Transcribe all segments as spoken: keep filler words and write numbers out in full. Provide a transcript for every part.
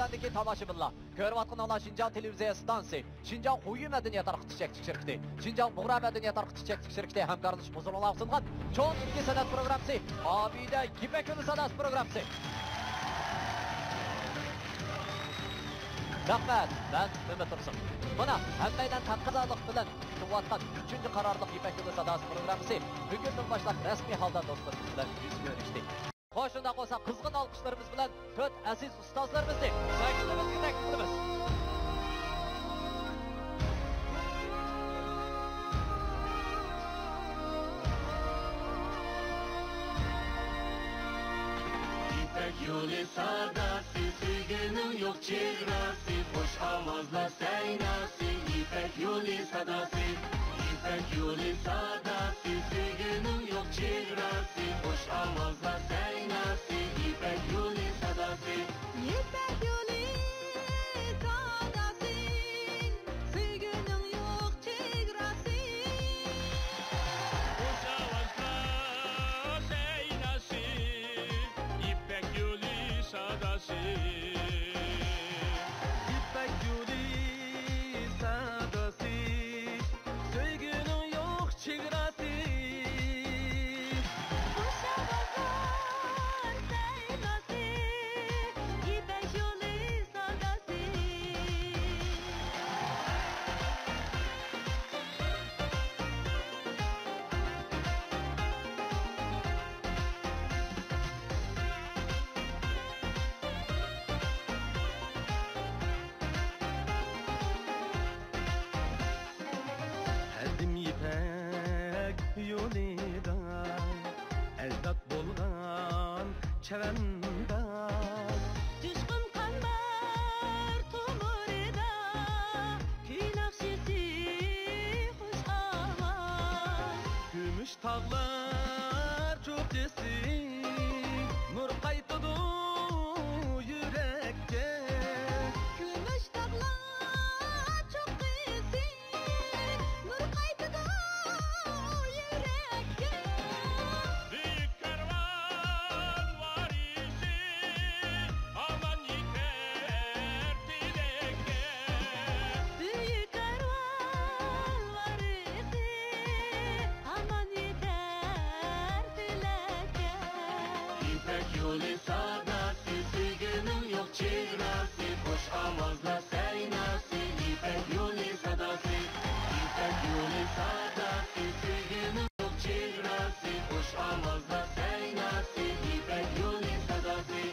تاماشىبىنلار، كۆرۈۋاتقىنىڭلار شىنجاڭ تېلېۋىزىيە ئىستانسىسى، شىنجاڭ خۇيى مەدەنىيەت تارقىتىش چەكلىك شىركىتى، شىنجاڭ بۇغرا مەدەنىيەت تارقىتىش چەكلىك شىركىتى ھەمكارلىشىپ ھۇزۇرۇڭلارغا سۇنغان چوڭ ئىككى سەنئەت پروگراممىسى، ئابىدە يىپەك يولى ساداسى پروگراممىسى. رەھمەت، مەن ئۈمىد تۇرسۇن. مانا، ھەممەيلەن تەقەززالىق بىلەن كۈتۈۋاتقان ئۈچىنچى قارارلىق يىپەك يولى ساداسى پروگراممىسى بۈگۈندىن باشلاپ رەسمىي ھالدا دوستلىرىمىز بىلەن يۈز كۆرۈشتى. خوش، شۇنداق بولسا، قىزغىن ئالقىشلىرىمىز بىلەن تۆت ئەزىز ئۇستازلىرىمىزنى سەھنىمىزگە تەكلىپ قىلىمىز. يىپەك يولى ساداسى، سۆيگۈنىڭ يوق چېگراسى، خۇش ئاۋازلار سەيناسى، يىپەك يولى ساداسى، يىپەك يولى ساداسى، سۆيگۈنىڭ يوق چېگراسى، خۇش ئاۋازلار سەيناسى، يىپەك يولى ساداسى. يىپەك يولى ساداسى، سۆيگۈنىڭ يوق چېگراسى. خۇش ئاۋازلار سەيناسى، يىپەك يولى ساداسى. يىپەك يولى ساداسى، سۆيگۈنىڭ يوق چېگراسى. خۇش ئاۋازلار سەيناسى، يىپەك يولى ساداسى. ھەدىم يىپەك يولىدا ئەجداد بولغان چەۋەنداز. جۇشقۇن قان بار تومۇرىدا، كۈي ناخشىسى، خۇش ئاۋاز. كۈمۈش تاغلار چوققىسى، نۇر قايتىدۇ يۈرەككە. كۈمۈش تاغلار چوققىسى، نۇر قايتىدۇ يۈرەككە. بۈيۈك كارۋان ۋارىسى، ئامان يېتەر تىلەككە. بۈيۈك كارۋان ۋارىسى، ئامان يېتەر تىلەككە. يىپەك يولى ساداسى، سۆيگۈنىڭ يوق چېگراسى، خۇش ئاۋازلار سەيناسى، يىپەك يولى ساداسى، يىپەك يولى ساداسى، سۆيگۈنىڭ يوق چېگراسى، خۇش ئاۋازلار سەيناسى، يىپەك يولى ساداسى.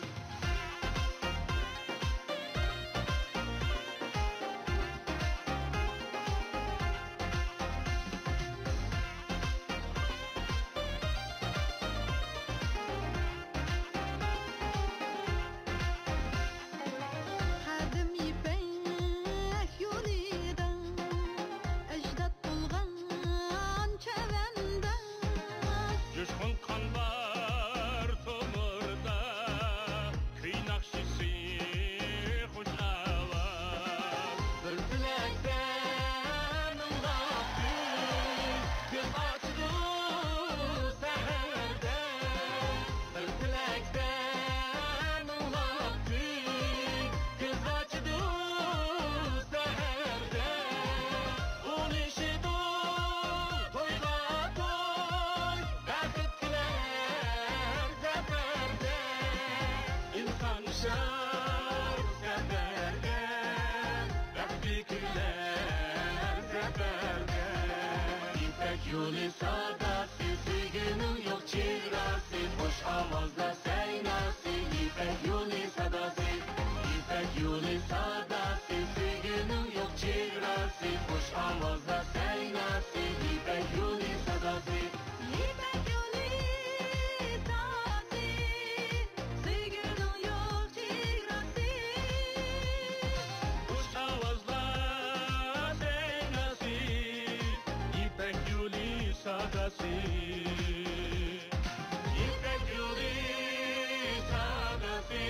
قەدىم يىپەك يولىدا ئەجداد بولغان چەۋەنداز. جۇشقۇن قان بار تومۇردا، كۈي ناخشىسى، خۇش ئاۋاز. بىر تىلەكتە مىڭلاپ كۈن، كۆز ئاچىدۇ سەھەردە. بىر تىلەكتە مىڭلاپ كۈن، كۆز ئاچىدۇ سەھەردە. ئۇلىشىدۇ تويغا توي، بەخت كېلەر زەپەردە. ئىنسان شاد زەپەردە، بەختى كېلەر زەپەردە. يىپەك يولى ساداسى، سۆيگۈنىڭ يوق چېگراسى، خۇش ئاۋازلار سەيناسى، يىپەك يولى ساداسى. يىپەك يولى ساداسى، سۆيگۈنىڭ يوق چېگراسى، خۇش ئاۋازلار سەيناسى، يىپەك يولى ساداسى. يىپەك يولى ساداسى، سۆيگۈنىڭ يوق چېگراسى. خۇش ئاۋازلار سەيناسى، يىپەك يولى ساداسى. يىپەك يولى ساداسى،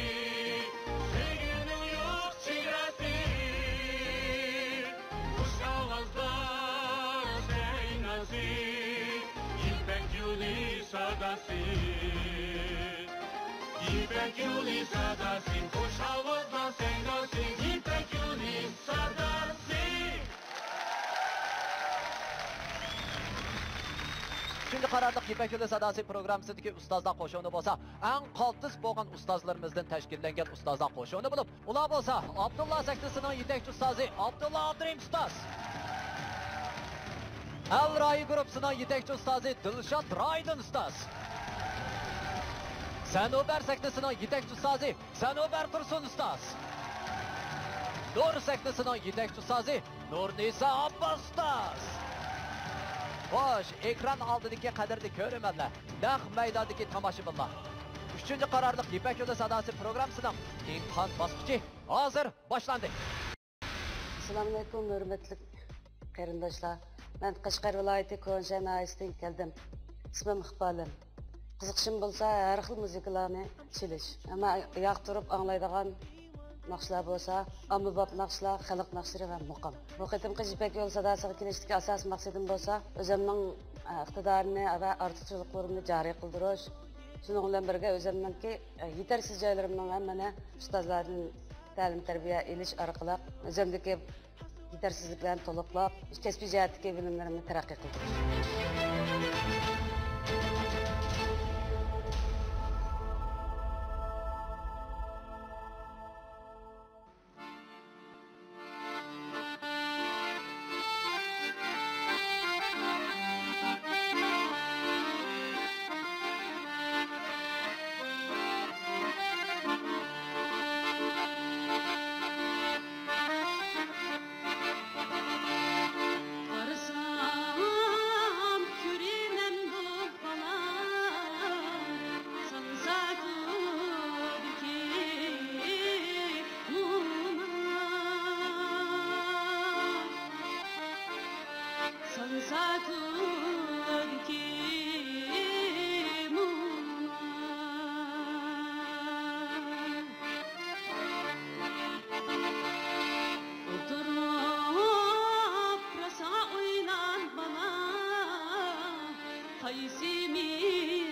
سۆيگۈنىڭ يوق چېگراسى. خۇش ئاۋازلار سەيناسى، يىپەك يولى ساداسى. يىپەك يولى ساداسى، خۇش ئاۋازلار سەيناسى. قارارلىق يىپەك يولى ساداسى پروگراممىسىدىكى ئۇستازلار قوشۇنى بولسا، ئەڭ قالتىس بولغان ئۇستازلىرىمىزدىن تەشكىللەنگەن ئۇستازلار قوشۇنى بولۇپ، ئۇلار بولسا ئابدۇللا سەھنىسىنىڭ يېتەكچى ئۇستازى ئابدۇللا ئابدۇرېھىم ئۇستاز، ئەل رايى گۇرۇپپىسىنىڭ يېتەكچى ئۇستازى دىلشات رايدىن ئۇستاز، سەنۇبەر سەھنىسىنىڭ يېتەكچى ئۇستازى سەنۇبەر تۇرسۇن ئۇستاز، نۇر سەھنىسىنىڭ يېتەكچى ئۇستازى نۇرنىسا ئابباس ئۇستاز. خوش، ئېكران ئالدىدىكى قەدىرلىك كۆرۈرمەنلەر، نەق مەيداندىكى تاماشىبىنلار، ئۈچىنچى قارارلىق يىپەك يولى ساداسى پروگراممىسىنىڭ ئىمتىھان باسقۇچى ھازىر باشلاندى. ئەسسالامۇئەلەيكۇم، ھۆرمەتلىك قېرىنداشلار. مەن قەشقەر ۋىلايىتى كونا شەھەر ناھىيەسىدىن كەلدىم. ئىسمىم ئىقبالىم. قىزىقىشىم بولسا ھەر خىل مۇزىكىلارنى چېلىش. ئەمما ياقتۇرۇپ ئاڭلايدىغان ناخشىلار بولسا ئاممىباب ناخشىلار، خەلق ناخشىلىرى ۋە مۇقام. بۇ قېتىمقى يىپەك يولى ساداسىغا كېلىشتىكى ئاساسىي مەقسىتىم بولسا ئۆزۈمنىڭ، ئە، ئىقتىدارىمنى ۋە ئارتۇقچىلىقلىرىمنى جارى قىلدۇرۇش، شۇنىڭ بىلەن بىرگە ئۆزۈمنىڭكى، ئە، يېتەرسىز جايلىرىمنىڭ ھەممىنى ئۇستازلاردىن تەلىم-تەربىيە ئېلىش ئارقىلىق ئۆزۈمدىكى يېتەرسىزلىكلەرنى تولۇقلاپ، كەسپىي جەھەتتىكى بىلىملىرىمنى تەرەققىي قىلدۇرۇش. قارىسام، كۆرىمەن بۇ بالا، سانساكۇدىكى موما. سانساكۇدىكى موما. ئولتۇرۇپ راسا ئويلان بالا، قايسىمىزدا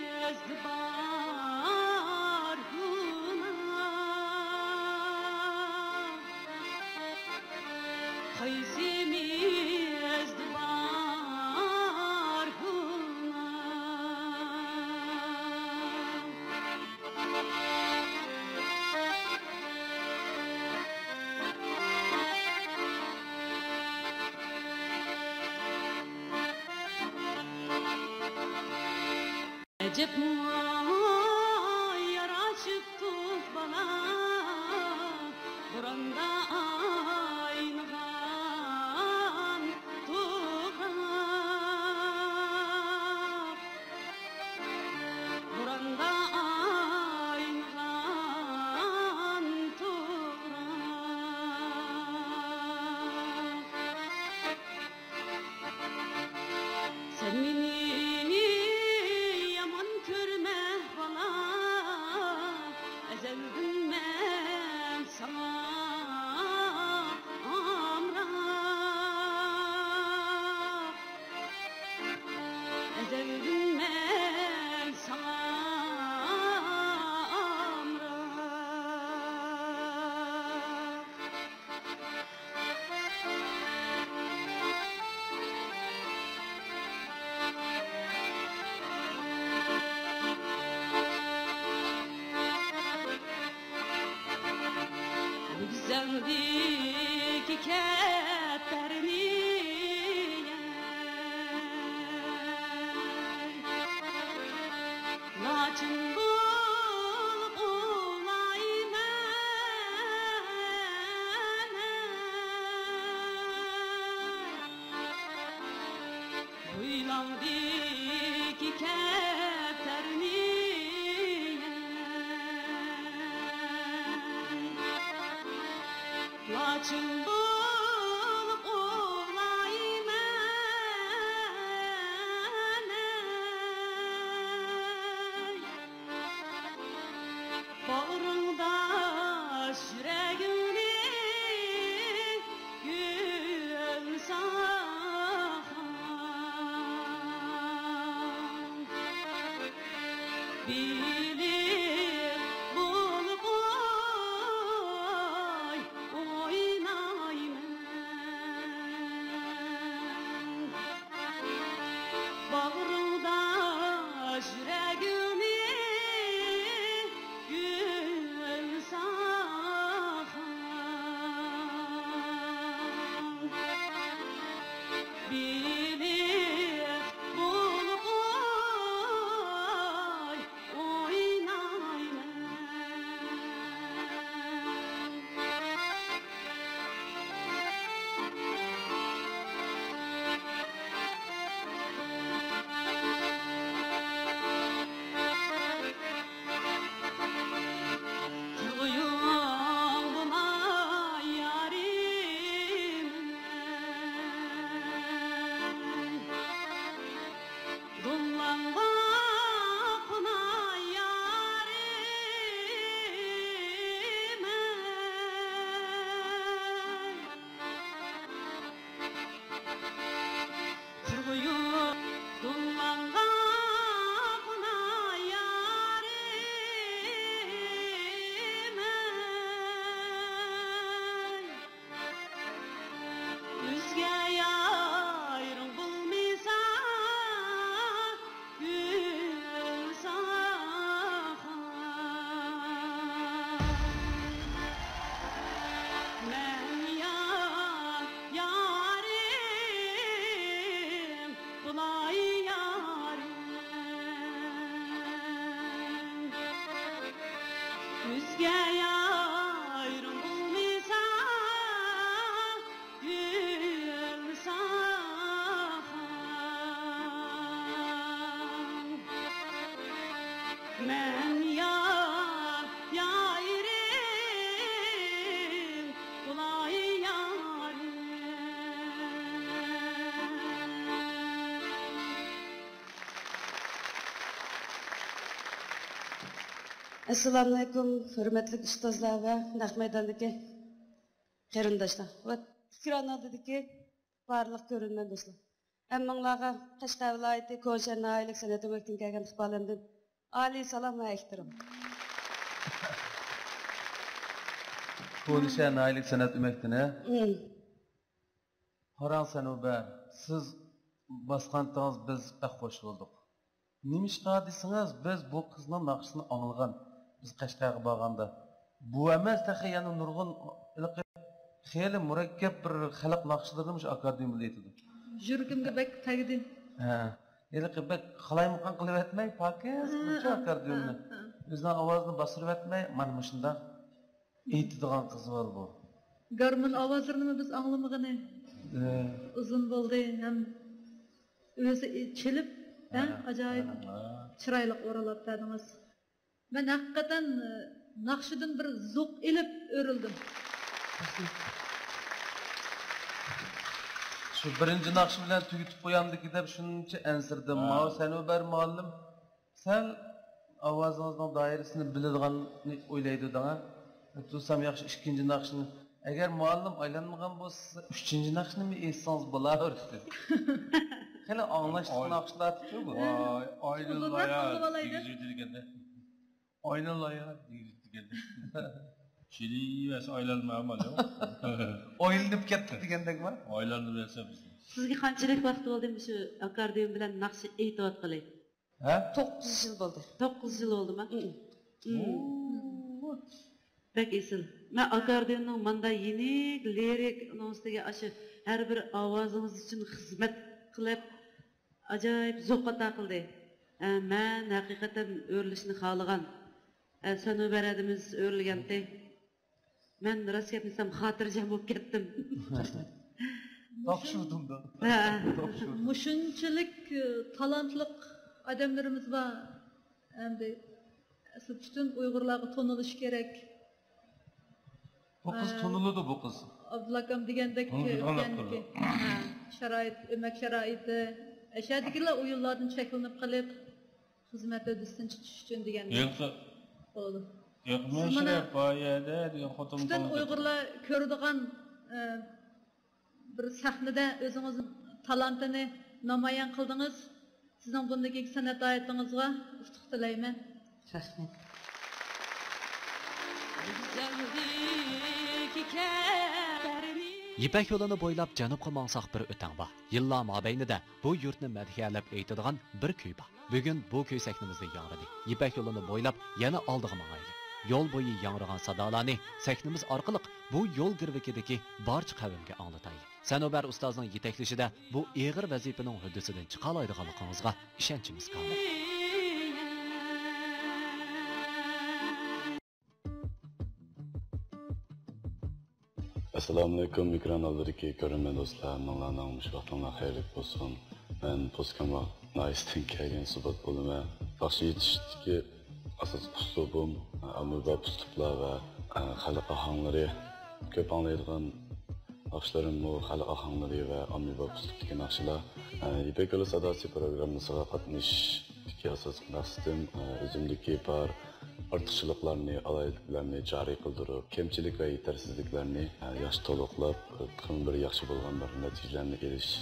بار گۇناھ؟ قايسىمىزدا بار گۇناھ؟ ئەجەبمۇ يارىشىپتۇ بالا، بوراندا ئاينىغان توغراق، بوراندا ئاينىغان توغراق. سەن مېنى يامان كۆرمە بالا، ئەزەلدىن مەن ساڭا ئامراق، ئەزەلدىن مەن ساڭا ئامراق. گۈزەللىكى كەپتەرنى لاچىن بولۇپ ئۇلايمەن. بويلاڭدىكى كەپتەرنى لاچىن بولۇپ ئۇلايمەن. باغرىڭدا يۈرەكنى گۈل ساخاڭ، بىلىپ بولۇپ ئوي ئويناي. مەن يار، يارىم، قولاي يارىم. ئەسسالامۇئەلەيكۇم، ھۆرمەتلىك ئۇستازلار ۋە نەق مەيداندىكى قېرىنداشلار ۋە ئېكران ئالدىدىكى بارلىق كۆرۈرمەن دوستلار. ھەممىڭلارغا قەشقەر ۋىلايىتى كونا شەھەر ناھىيەلىك سەنئەت ئۆمەكتىن كەلگەن ئىقبالەمدىن ئالىي سالام ۋە ئېھتىرام. كونا شەھەر ناھىيەلىك سەنئەت ئۆمەكتىن، ھە؟ ئىم. قاراڭ سەنۇبەر، سىز باسقانتىڭىز بىز بەك خوش بولدۇق. نېمىشقا دېسىڭىز، بىز بۇ قىزنىڭ ناخشىسىنى ئاڭلىغان، بىز قەشقەرگە بارغاندا. بۇ ئەمەس، تېخى يەنە نۇرغۇن ھېلىقى خېلى مۇرەككەپ بىر خەلق ناخشىلىرىنى مۇشۇ ئاكاردىيون بىلەن ئېيتىدۇ. يۈرىكىمگە بەك تەگدى. ھە. ھېلىقى بەك قالايمىقان قىلىۋەتمەي، پاكىز، ھە، بۇنچە ھە، ئاكاردىيوننى. ھە، ھە. ئۆزىنىڭ ئاۋازىنى باستۇرۇۋەتمەي، مانا مۇشۇنداق ئېيتىدىغان قىز بار بۇ. گارمون ئاۋازلىرىنىمۇ بىز ئاڭلىمىغىنى ئۇزۇن بولدى، ھەم ئۆزى چېلىپ، ھە، ھە، ئاجايىپ، ھە، چىرايلىق ئورۇنلاپ بەردىڭىز. مەن ھەقىقەتەن، ئە، ناخشىدىن بىر زوق ئېلىپ ئۆرۈلدۈم. شۇ بىرىنچى ناخشا بىلەن تۈگىتىپ قويامدىكى دەپ شۇنچە ئەنسىرىدىم. ھە. ماۋۇ سەنۇبەر مۇئەللىم سەل ئاۋازىڭىزنىڭ دائىرىسىنى بىلىدىغاننى ئويلايدۇ دەڭە. تۇرسام ياخشى ئىككىنچى ناخشىنى. ئەگەر مۇئەللىم ئايلانمىغان بولسا، ئۈچىنچى ناخشىنىمۇ ئېيتسىڭىز بولۇۋېرىدۇ. خېلى ئاڭلاشلىق ناخشىلاردىچۇ بۇ. ۋاي، ئايلىنىلا يا دېگۈزۈۋېتىدىكەندە. ئايلىنىلا يا دېگۈزۈۋېتىدىكەندە. شېلىۋەرسە ئايلانما ئامال يوق. ئايلىنىپ كەتتۇق دېگەندەكما؟ ئايلاندۇرۇۋەرسە بىزنى. سىزگە قانچىلىك ۋاقىت بولدى مۇشۇ ئاكاردىيون بىلەن ناخشا ئېيتىۋاتقىلى؟ ھە؟ توققۇز يىل بولدى. توققۇز يىل بولدىما؟ ئىم. ئىم. بەك ئېسىل. مەن ئاكاردىيوننىڭ ماندا يېنىك، لىرىك، ئۇنىڭ ئۈستىگە ئاشۇ ھەر بىر ئاۋازىڭىز ئۈچۈن خىزمەت قىلىپ، ئاجايىپ زوق ئاتا قىلدى. ئە، مەن ھەقىقەتەن ئۆرۈلۈشنى خالىغان. ئە، سەنۇبەر ھەدىمىز ئۆرۈلگەنتى. مەن راست گەپنى دېسەم، خاتىرجەم بولۇپ كەتتىم. تاپشۇردۇم دا. ھە. تاپشۇردۇم. مۇشۇنچىلىك، ئى، تالانتلىق ئادەملىرىمىز بار. ئەمدى ئەسلى پۈتۈن ئۇيغۇرلارغا تونۇلۇشى كېرەك. بۇ قىز ئە، تونۇلىدۇ، بۇ قىز. ئابدۇللا ئاكام دېگەندەك، تونۇلىدىغان ئۆتكەندىكى، ھە، شارائىت، ئۆمەك شارائىتى، ئەشەدىكىلەر ئويۇنلاردىن چەكلىنىپ قېلىپ، خىزمەت ھۆددىسىدىن چىقىش ئۈچۈن دېگەندەك. ھېلىقى بولدى. سىز مانا پۈتۈن ئۇيغۇرلار كۆرىدىغان، ئە، بىر سەھنىدە ئۆزىڭىزنىڭ تالانتىنى نامايان قىلدىڭىز. سىزنىڭ بۇندىن كېيىنكى سەنئەت ھاياتىڭىزغا ئۇتۇق تىلەيمەن. رەھمەت. يىپەك يولىنى بويلاپ جەنۇبقا ماڭساق بىر ئۆتەڭ بار. يىللار مابەينىدە بۇ يۇرتنى مەدھىيەلەپ ئېيتىدىغان بىر كۈي بار. بۈگۈن بۇ كۈي سەھنىمىزدە ياڭرىدى. يىپەك يولىنى بويلاپ يەنە ئالدىغا ماڭايلى. يول بويى ياڭرىغان سادالارنى سەھنىمىز ئارقىلىق بۇ يول گىرۋىكىدىكى بارچە قەۋمگە ئاڭلىتايلى. سەنۇبەر ئۇستازنىڭ يېتەكلىشىدە بۇ ئېغىر ۋەزىپىنىڭ ھۆددىسىدىن چىقالايدىغانلىقىڭىزغا ئىشەنچىمىز كامىل. ئەسسالامۇئەلەيكۇم، ئېكران ئالدىدىكى كۆرۈرمەن دوستلار، ھەممىڭلارنىڭ مۇشۇ ۋاقتىڭلار خەيرلىك بولسۇن. مەن پوسكام ناھىيەسىدىن كەلگەن سۇبات بولىمەن. ناخشا ئېيتىشتىكى ئاساسلىق ئۇسلۇبۇم ئاممىباب ئۇسلۇبلار ۋە خەلق ئاھاڭلىرى. كۆپ ئاڭلايدىغان ناخشىلىرىممۇ خەلق ئاھاڭلىرى ۋە ئاممىباب ئۇسلۇبتىكى ناخشىلار. يىپەك يولى ساداسى پروگراممىسىغا قاتنىشىشتىكى ئاساسلىق مەقسىتىم ئۆزۈمدىكى بار ئارتۇقچىلىقلارنى، ئالاھىدىلىكلەرنى جارى قىلدۇرۇپ، كەمچىلىك ۋە يېتەرسىزلىكلەرنى، ئە، ياخشى تولۇقلاپ، تېخىمۇ بىر ياخشى بولغان بىر نەتىجىلەرنى ئېرىشىش.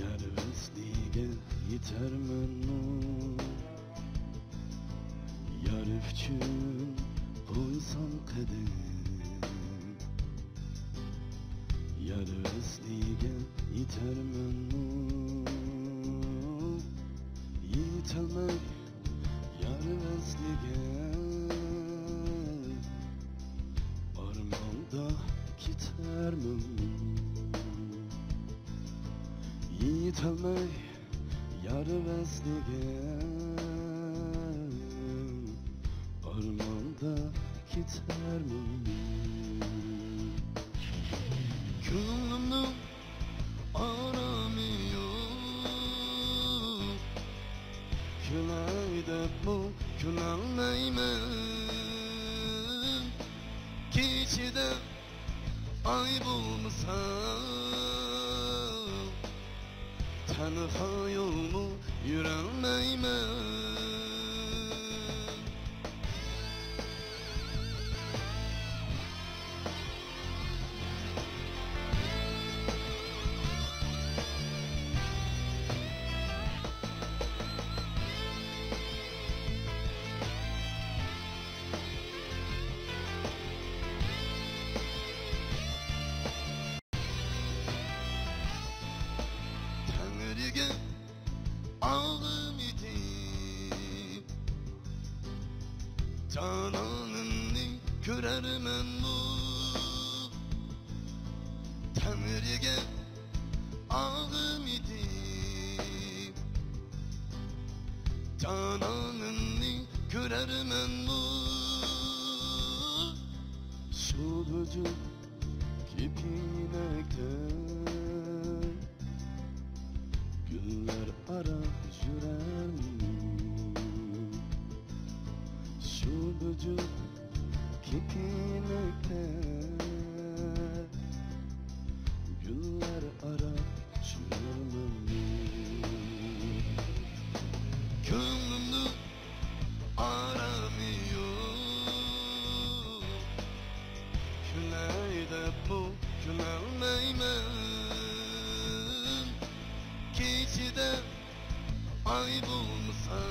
يار ۋەسلىگە يېتەرمەنمۇ؟ يار ئۈچۈن قويسام قەدەم، يار ۋەسلىگە يېتەرمەنمۇ؟ يېتەلمەي يار ۋەسلىگە، ئارماندا كېتەرمەنمۇ؟ يېتەلمەي يار ۋەسلىگە، ئارماندا كېتەرمەن. كۆڭلۈمنىڭ ئارامى يوق، كۈلەي دەپمۇ كۈلەلمەيمەن. كېچىدە ئاي بولمىسا، تەنھا يولمۇ يۈرەلمەيمەن. تەڭرىگە ئاغزىم يېتىپ، جانانىمنى كۆرەرمەنمۇ؟ تەڭرىگە ئاغزىم يېتىپ، جانانىمنى كۆرەرمەنمۇ؟ شۇ بىر جۈپ كېپىنەكتە گۈللەر ئارا يۈرەرمەن. شۇ بىر جۈپ كېپىنەكتە گۈللەر ئارا يۈرەرمەن. كۆڭلۈمنىڭ ئارامى يوق، كۈلەي دەپمۇ كۈلەلمەيمەن. كېچىدە ئاي بولمىسا،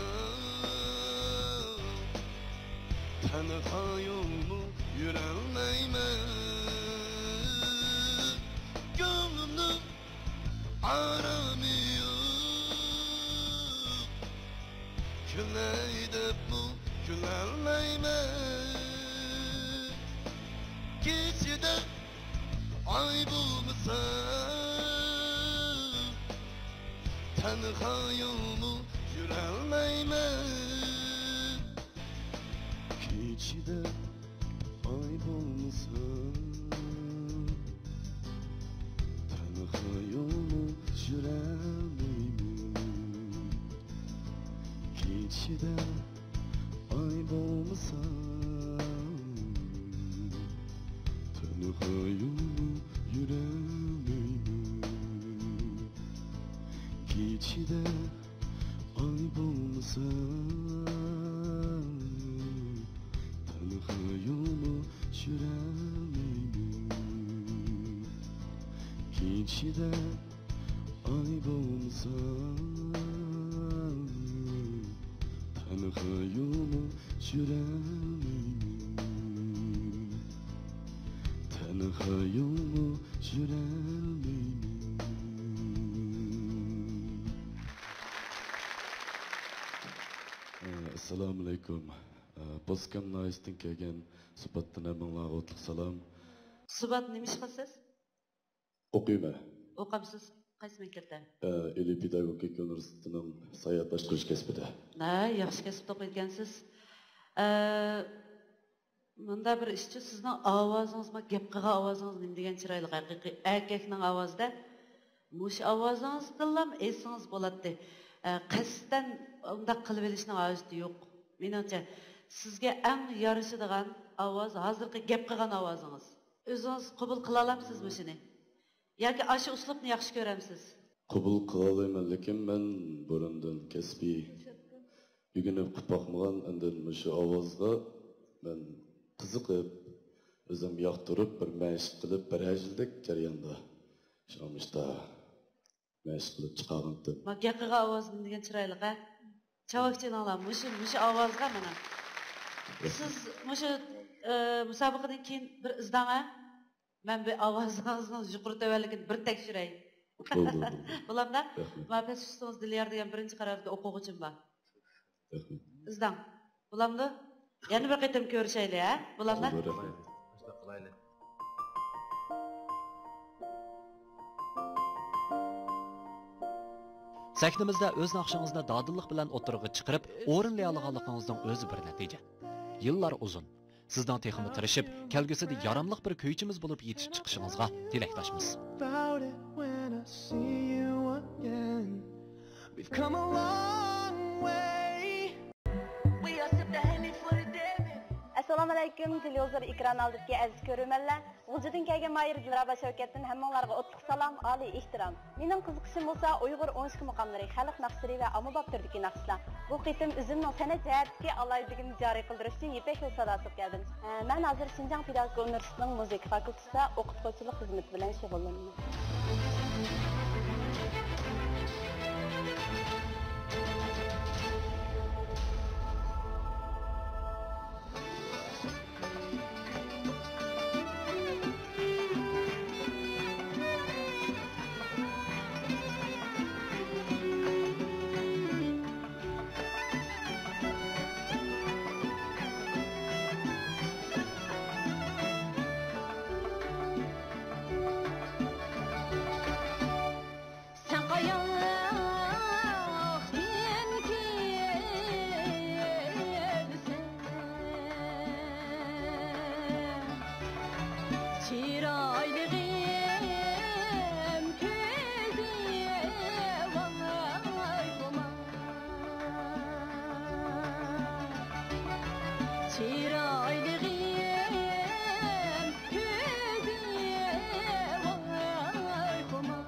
تەنھا يولمۇ يۈرەلمەيمەن. كۆڭلۈمنىڭ ئارامى يوق، كۈلەي دەپمۇ كۈلەلمەيمەن. كېچىدە ئاي بولمىسا، تەنھا يولمۇ يۈرەلمەيمەن. كېچىدە ئاي بولمىسا، تەنھا يولمۇ يۈرەلمەيمەن. كېچىدە ئاي بولمىسا، تەنھا يولمۇ يۈرەلمەيمەن. كېچىدە ئاي بولمىسا، تەنھا يولمۇ يۈرەلمەيمەن. كېچىدە ئاي بولمىسا، تەنھا يولمۇ يۈرەلمەيمەن. تەنھا يولمۇ يۈرەلمەيمەن. ئەسسالامۇئەلەيكۇم. بوسكەم ناھىيەسىدىن كەلگەن سۇپاتتىن ھەممىڭلارغا ئوتلۇق سالام. سۇپات، نېمە ئىش قىلىسىز؟ ئوقۇيمەن. ئوقامسىز؟ قايسى مەكتەپتە؟ ئىلى پېداگوگىكا ئۇنىۋېرسىتېتىنىڭ ساياھەت باشقۇرۇش كەسپىدە. ھە، ياخشى كەسىپتە ئوقۇيدىكەنسىز. ئە، مۇنداق بىر ئىشچۇ، سىزنىڭ ئاۋازىڭىز، ما گەپ قىلغان ئاۋازىڭىز نېمە دېگەن چىرايلىق، ھەقىقىي ئەركەكنىڭ ئاۋازىدە. مۇشۇ ئاۋازىڭىزدىنلام ئېيتسىڭىز بولاتتى. ئە، قەستەن ئۇنداق قىلىۋېلىشنىڭ ھاجىتى يوق. مېنىڭچە، سىزگە ئەڭ يارىشىدىغان ئاۋاز ھازىرقى گەپ قىلغان ئاۋازىڭىز. ئۆزىڭىز قوبۇل قىلالامسىز مۇشۇنى؟ ياكى ئاشۇ ئۇسلۇبنى ياخشى كۆرەمسىز؟ قوبۇل قىلالايمەن، لېكىن مەن بۇرۇندىن كەسپىي ئۆگىنىپ قىلىپ باقمىغان، ئاندىن مۇشۇ ئاۋازغا مەن قىزىقىپ، ئۆزۈم ياقتۇرۇپ، بىر مەشىق قىلىپ، بىر ھەجىلدەك جەرياندا شۇڭا مۇشتا مەشىق قىلىپ چىقارغانتىم. ما گەپ قىلغان ئاۋازىم دېگەن چىرايلىق، ھە؟ چاۋاك چېلىڭلار، مۇشۇ، مۇشۇ ئاۋازغا مانا. سىز مۇشۇ، ئە، مۇسابىقىدىن كېيىن بىر ئىزدەڭ، ھە؟ مەن بىر ئاۋازىڭىزنىڭ يۇقىرى تۆۋەنلىكىنى بىر تەكشۈرەي. بولدى، بولدى. بولامدا؟ رەھمەت. ماڭا پەس ئۇستىڭىز دىليار دېگەن بىرىنچى قاراردا ئوقۇغۇچىم بار. رەھمەت. ئىزدەڭ. بولامدۇ؟ يەنە بىر قېتىم كۆرۈشەيلى، ھە؟ بولامدا؟ بولدى، رەھمەت. سەھنىمىزدە ئۆز ناخشىڭىزنى دادىللىق بىلەن ئوتتۇرىغا چىقىرىپ، ئورۇنلىيالىغانلىقىڭىزنىڭ ئۆزى بىر نەتىجە. يىللار ئۇزۇن. سىزنىڭ تېخىمۇ تىرىشىپ، كەلگۈسىدە ياراملىق بىر كۈيچىمىز بولۇپ يېتىشىپ چىقىشىڭىزغا تىلەكداشمىز. About it when I see you again. We've come a long way. ئەسسالامۇئەلەيكۇم، تېلېۋىزور ئېكران ئالدىدىكى ئەزىز كۆرۈرمەنلەر. غۇلجىدىن كەلگەن ماھىر دىلرەبا شەۋكەتتىن ھەممىڭلارغا ئوتلۇق سالام، ئالىي ئېھتىرام. مېنىڭ قىزىقىشىم بولسا ئۇيغۇر ئون ئىككى مۇقاملىرى، خەلق ناخشىلىرى ۋە ئاممىباب تۈردىكى ناخشىلار. بۇ قېتىم ئۆزۈمنىڭ سەنئەت جەھەتتىكى ئالاھىدىلىكىمنى جارى قىلدۇرۇش ئۈچۈن يىپەك يولى ساداسىغا كەلدىم. ئە، مەن ھازىر شىنجاڭ پېداگوگىكا ئۇنىۋېرسىتېتىنىڭ مۇزىكا فاكۇلتېتىدا ئوقۇتقۇچىلىق خىزمىتى بىلەن شۇغۇللىنىمەن. سەن قاياقتىن كېلىسەن؟ چىرايلىقىم كۆزۈڭ ئايقۇما. چىرايلىقىم كۆزۈڭ ئايقۇما.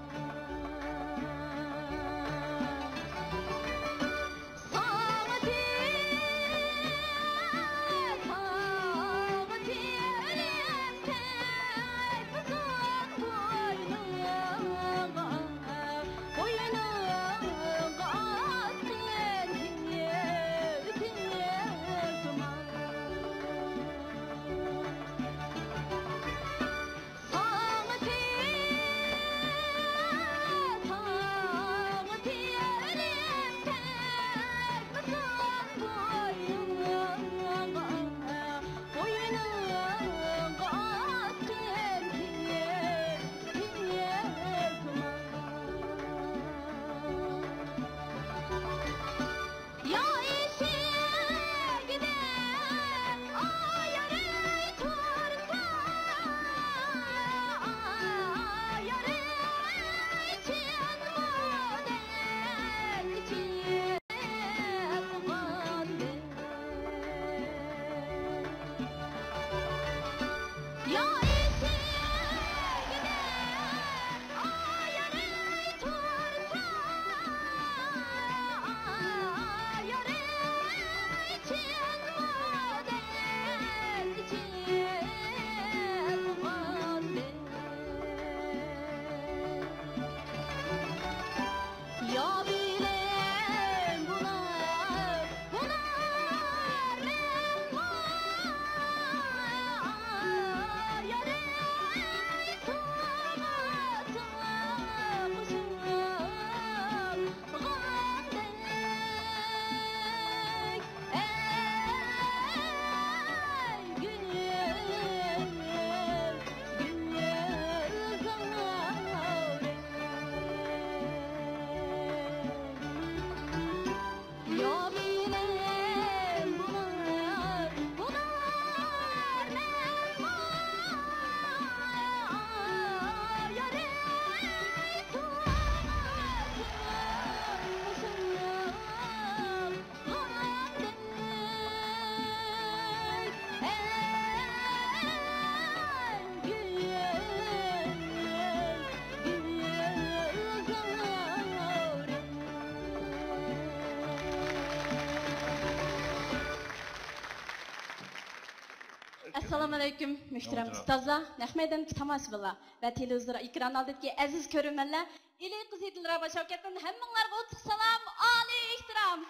ئەسسالامۇئەلەيكۇم، مۆھتەرەم ئۇستازلار، نەق مەيداندىكى تاماشىبىنلار ۋە تېلېۋىزور ئېكران ئالدىدىكى ئەزىز كۆرۈرمەنلەر. ئىلى قىزى دىلرەبا شەۋكەتتىن ھەممىڭلارغا ئوتلۇق سالام، ئالىي ئېھتىرام!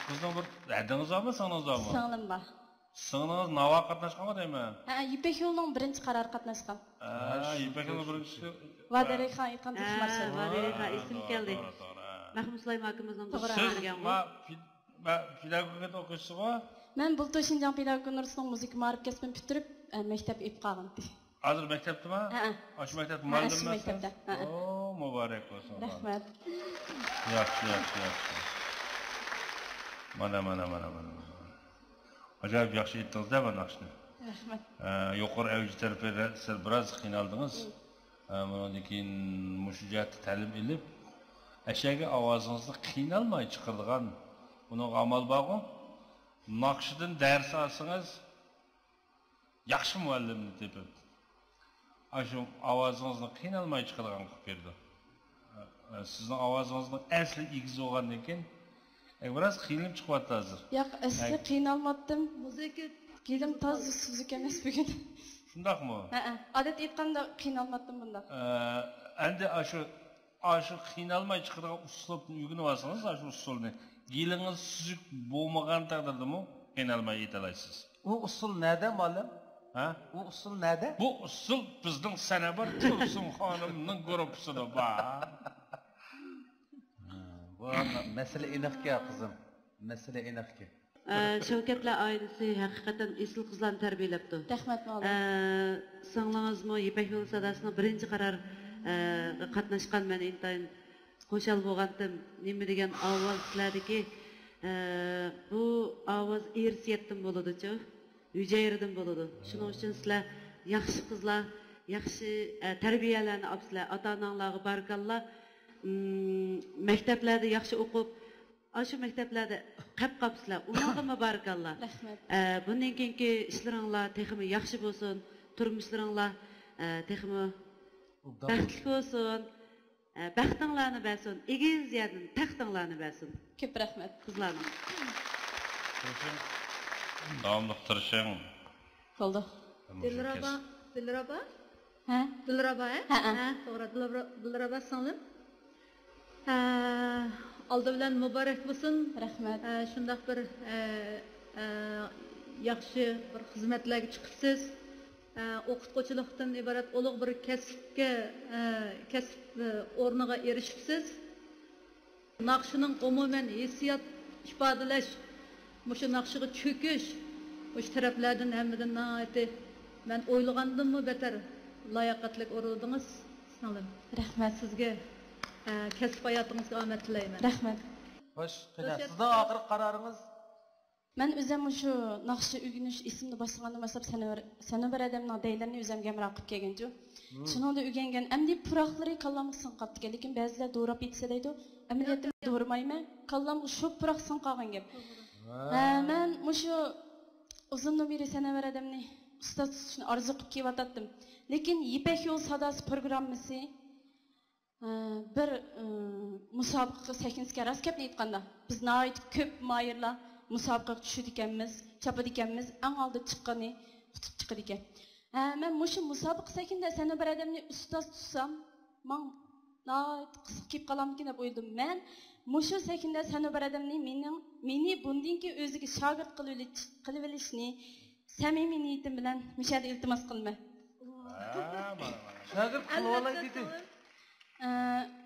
قىزنىڭ بىر ھەدىڭىز بارمۇ، سىڭلىڭىز بارمۇ؟ سىڭلىم بار. سىڭلىڭىز ناۋاغا قاتناشقانغۇ دەيمەن. ھە، يىپەك يولىنىڭ بىرىنچى قارارى قاتناشقان. ھە، ھە، شۇ، يىپەك يولى شۇ، بىرىنچى شۇ. ۋادەي رەيھان ئېيتقان تىلسىمار شېئىرى. ۋادەي رەيھان ئېسىمگە كەلدى. توغرا، توغرا. مەخمۇت سۇلايمان ئاكىمىزنىڭ توغرا. سىز ما پېداگوگىكا ئوقۇغۇچىسىغۇ؟ مەن بۇلتۇر شىنجاڭ پېداگوگىكا ئۇنىۋېرسىتېتىنىڭ مۇزىكا مائارىپ كەسپىنى پۈتتۈرۈپ، ئە، مەكتەپ ئېلىپ قالغانتى. ھازىر مەكتەپتىمۇ؟ ھەئە. ئاشۇ مەكتەپتە مۇئەللىممۇ؟ ھەئە، شۇ مەكتەپتە. ھەئە. ئو، مۇبارەك بولسۇن. رەھمەت. ياخشى، ياخشى، ياخشى. مانا، مانا، مانا، مانا، مانا. ئاجايىپ ياخشى ئېيتتىڭىز-دە بۇ ناخشىنى. رەھمەت. ئە، يۇقىرى ئەۋج تەرىپىدە سىز بىراز قىينالدىڭىز. ئە، بۇنىڭدىن كېيىن مۇشۇ جەھەتتە تەلىم ئېلىپ، ئەشەگە ئاۋازىڭىزنى قىينالماي چىقىرىدىغان، بۇنىڭغا ئامال بارغۇ. ناخشىدىن دەرس ئالسىڭىز، ياخشى مۇئەللىمنى تېپىپ، ئاشۇ ئاۋازىڭىزنى قىينالماي چىقىدىغان قىلىپ بېرىدۇ. سىزنىڭ ئاۋازىڭىزنىڭ ئەسلى ئىگىسى بولغاندىن كېيىن، بىراز قىينىلىپ چىقىۋاتىدۇ ھازىر. ياق، ئەسلى قىينالماتتىم. مۇزىكا گېلىم تازا سۈزۈك ئەمەس بۈگۈن. شۇنداقمۇ؟ ھەئە، ئادەتتە ئېيتقاندا قىينالماتتىم بۇنداق. ئەمدى ئاشۇ ئاشۇ قىينالماي چىقىدىغان ئۇسلۇبنى ئۆگىنىۋالسىڭىز، ئاشۇ ئۇسسۇلنى، گېلىڭىز سۈزۈك بولمىغان تەقدىردىمۇ قىينالماي ئېيتالايسىز. ئۇ ئۇسسۇل نەدە، مۇئەللىم؟ ھە؟ ئۇ ئۇسسۇل نەدە؟ بۇ ئۇسسۇل بىزنىڭ سەنەبار تۇرسۇن خانىمنىڭ گۇرۇپپىسىدا بار. ھە، بۇ مەسىلە ئېنىقكەن، قىزىم. مەسىلە ئېنىقكەن. ئە، شەۋكەتلەر ئائىلىسى ھەقىقەتەن ئېسىل قىزلارنى تەربىيەلەپتۇ. رەھمەت، مۇئەللىم. ئە، سىڭلىڭىزمۇ يىپەك يولى ساداسىنىڭ بىرىنچى قارار، ئە، قاتناشقان، مەن ئىنتايىن خۇشال بولغانتىم. نېمە دېگەن ئاۋاز سىلەردىكى، ئە، بۇ ئاۋاز ئىرسىيەتتىن بولىدۇچۇ، ھۈجەيرىدىن بولىدۇ. شۇنىڭ ئۈچۈن سىلەر ياخشى قىزلار، ياخشى، ئە، تەربىيەلەرنى ئاپسىلەر. ئاتا-ئاناڭلارغا بارىكاللا. ئىم، مەكتەپلەردە ياخشى ئوقۇپ، ئاشۇ مەكتەپلەردە قەپ قاپسىلەر، ئۇنىڭغىمۇ بارىكاللا. رەھمەت. ئە، بۇندىن كېيىنكى ئىشلىرىڭلار تېخىمۇ ياخشى بولسۇن، تۇرمۇشلىرىڭلار، ئە، تېخىمۇ بەختلىك بولسۇن، ئە، بەختىڭلارنى بەرسۇن، ئېگىز يەردىن تەختىڭلارنى بەرسۇن. كۆپ رەھمەت. قىزلارنىڭ. تىرىشىڭ. داۋاملىق تىرىشىڭ. بولدى. دىلرەبا، دىلرەبا؟ ھە؟ دىلرەبا، ھە؟ ھە، ھە. ھە، توغرا، دىلرا-، دىلرەبا سىڭلىم. ھە، ئالدى بىلەن مۇبارەك بولسۇن. رەھمەت. ھە، شۇنداق بىر، ھە، ھە، ياخشى بىر خىزمەتلەرگە چىقىپسىز. ھە، ئوقۇتقۇچىلىقتىن ئىبارەت ئۇلۇغ بىر كەسىپكە، ھە، كەسىپ، ھە، ئورنىغا ئېرىشىپسىز. ناخشىنىڭ ئومۇمەن ھېسسىيات ئىپادىلەش، مۇشۇ ناخشىغا چۆكۈش، مۇشۇ تەرەپلەردىن ھەممىدىن ناھايىتى مەن ئويلىغاندىنمۇ بەتەر لاياقەتلىك ئورۇنلىدىڭىز، سىڭلىم. رەھمەت. سىزگە، ئە، كەسىپ ھاياتىڭىزغا ئامەت تىلەيمەن. رەھمەت. خوش، قېنى، سىزنىڭ ئاخىرقى قارارىڭىز؟ مەن ئۆزۈم مۇشۇ ناخشا ئۆگىنىش ئىسىمنى باشلىغاندىن باشلاپ سەنۇبەر، سەنۇبەر ھەدەمنىڭ دەيلىرىنى ئۆزۈم ھەمراھ قىلىپ كەلگەنچۇ. مم. شۇنىڭدا ئۆگەنگەن ئەمدى پۇراقلىرى كاللامغا سىڭىپ قاپتىكەن، لېكىن بەزىلەر دوراپ ئېيتسا دەيدۇ، ئەمەلىيەتتە دورايمەن، كاللامغا شۇ پۇراق سىڭىپ قالغان گەپ. ھە، مەن مۇشۇ ئۇزۇندىن بېرى سەنۇبەر ھەدەمنى ئۇستاز تۇتۇشنى ئارزۇ قىلىپ كېلىۋاتاتتىم. لېكىن يىپەك يولى ساداسى پروگراممىسى ئە، بىر، ئە، مۇسابىقە سەھنىسىگە، راست گەپنى ئېيتقاندا، بىز ناھايىتى كۆپ ماھىرلار مۇسابىقىگە چۈشىدىكەنمىز، چاپىدىكەنمىز، ئەڭ ئالدىدا چىققىنى ئۇتۇپ چىقىدىكەن. ھە، مەن مۇشۇ مۇسابىقە سەھنىدە سەنۇبەر ھەدەمنى ئۇستاز تۇتسام، ماڭا ناھايىتى قىزىق كېلىپ قالامدىكىن دەپ ئويلىدىم. مەن مۇشۇ سەھنىدە سەنۇبەر ھەدەمنى مېنىڭ، مېنى بۇندىن كېيىن ئۆزىگە شاگىرت قىلىۋېلىش-، قىلىۋېلىشنى سەمىمىي نىيىتىم بىلەن مۇشۇ يەردە ئىلتىماس قىلىمەن. ھە، مانا، مانا. شاگىرت قىلىۋالاي دېدى. ئە،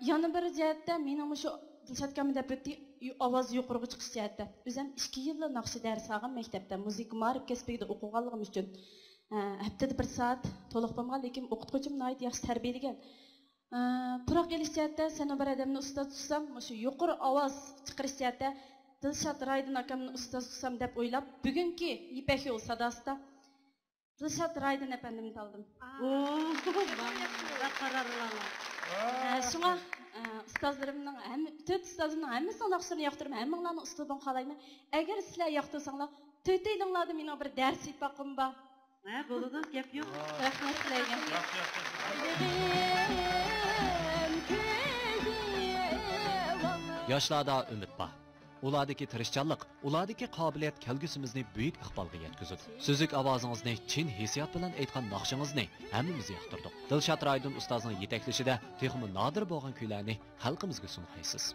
يەنە بىر جەھەتتە مېنىڭ مۇشۇ دىلشات ئاكاممۇ دەپ ئۆتتى، يۇ-، ئاۋاز يۇقىرىغا چىقىش جەھەتتە. ئۆزۈم ئىككى يىللا ناخشا دەرس ئالغان مەكتەپتە، مۇزىكا مائارىپ كەسپىگە ئوقۇغانلىقىم ئۈچۈن. ئە، ھەپتىدە بىر سائەت تولۇق بولمىغان، لېكىن ئوقۇتقۇچىم ناھايىتى ياخشى تەربىيەلىگەن. ئە، پۇراق ئېلىش جەھەتتە سەنۇبەر ھەدەمنى ئۇستاز تۇتسام، مۇشۇ يۇقىرى ئاۋاز چىقىرىش جەھەتتە دىلشات رايدىن ئاكامنى ئۇستاز تۇتسام دەپ ئويلاپ، بۈگۈنكى يىپەك يولى ساداسىدا دىلشات رايدىن ئەپەندىمنى تاللىدىم. ئوو، بەك قارارلىق. ئە، شۇڭا، ئە، ئۇستازلىرىمنىڭ ھەممە، تۆت ئۇستازىمنىڭ ھەممىسىنىڭ ناخشىلىرىنى ياقتۇرىمەن، ھەممىڭلارنىڭ ئۇسلۇبىنى خالايمەن. ئەگەر سىلەر ياقتۇرساڭلار، تۆتەيلىڭلاردا مېنىڭ بىر دەرس ئېيتماققىم بار. ھە، بولىدۇ، گەپ يوق. رەھمەت تىلەيمەن. ياشلاردا ئۈمىد بار. ئۇلاردىكى تىرىشچانلىق، ئۇلاردىكى قابىلىيەت كەلگۈسىمىزنى بۈيۈك ئىقبالغا يەتكۈزىدۇ. سۈزۈك ئاۋازىڭىزنى چىن ھېسسىيات بىلەن ئېيتقان ناخشىڭىزنى ھەممىمىز ياقتۇردۇق. دىلشات رايدىن ئۇستازنىڭ يېتەكلىشىدە تېخىمۇ نادىر بولغان كۈيلەرنى خەلقىمىزگە سۇنغايسىز.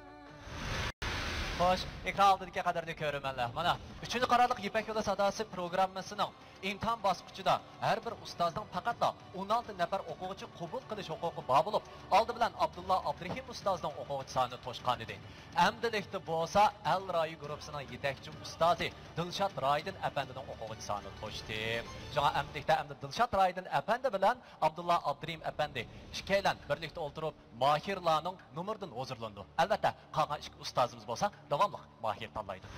خوش، ئېكران ئالدىدىكى قەدىرلىك كۆرۈرمەنلەر، مانا، ئۈچىنچى قارارلىق يىپەك يولى ساداسى پروگراممىسىنىڭ ئىمتىھان باسقۇچىدا ھەر بىر ئۇستازنىڭ پەقەتلا ئون ئالتە نەپەر ئوقۇغۇچى قوبۇل قىلىش ھوقۇقى بار بولۇپ، ئالدى بىلەن ئابدۇللا ئابدۇرېھىم ئۇستازنىڭ ئوقۇغۇچى سانى توشقانىدى. ئەمدىلىكتە بولسا ئەل رايى گۇرۇپپىسىنىڭ يېتەكچى ئۇستازى دىلشات رايىدىن ئەپەندىنىڭ ئوقۇغۇچى سانى توشتى. شۇڭا ئەمدىلىكتە ئەمدى دىلشات رايىدىن ئەپەندى بىلەن ئابدۇللا ئابدۇرېھىم ئەپەندى ئىككىيلەن بىرلىكتە ئولتۇرۇپ، ماھىرلارنىڭ نومۇرىدىن ھۇزۇرلىنىدۇ. ئەلۋەتتە، قالغان ئىككى ئۇستازىمىز بولسا داۋاملىق ماھىر تاللايدۇ.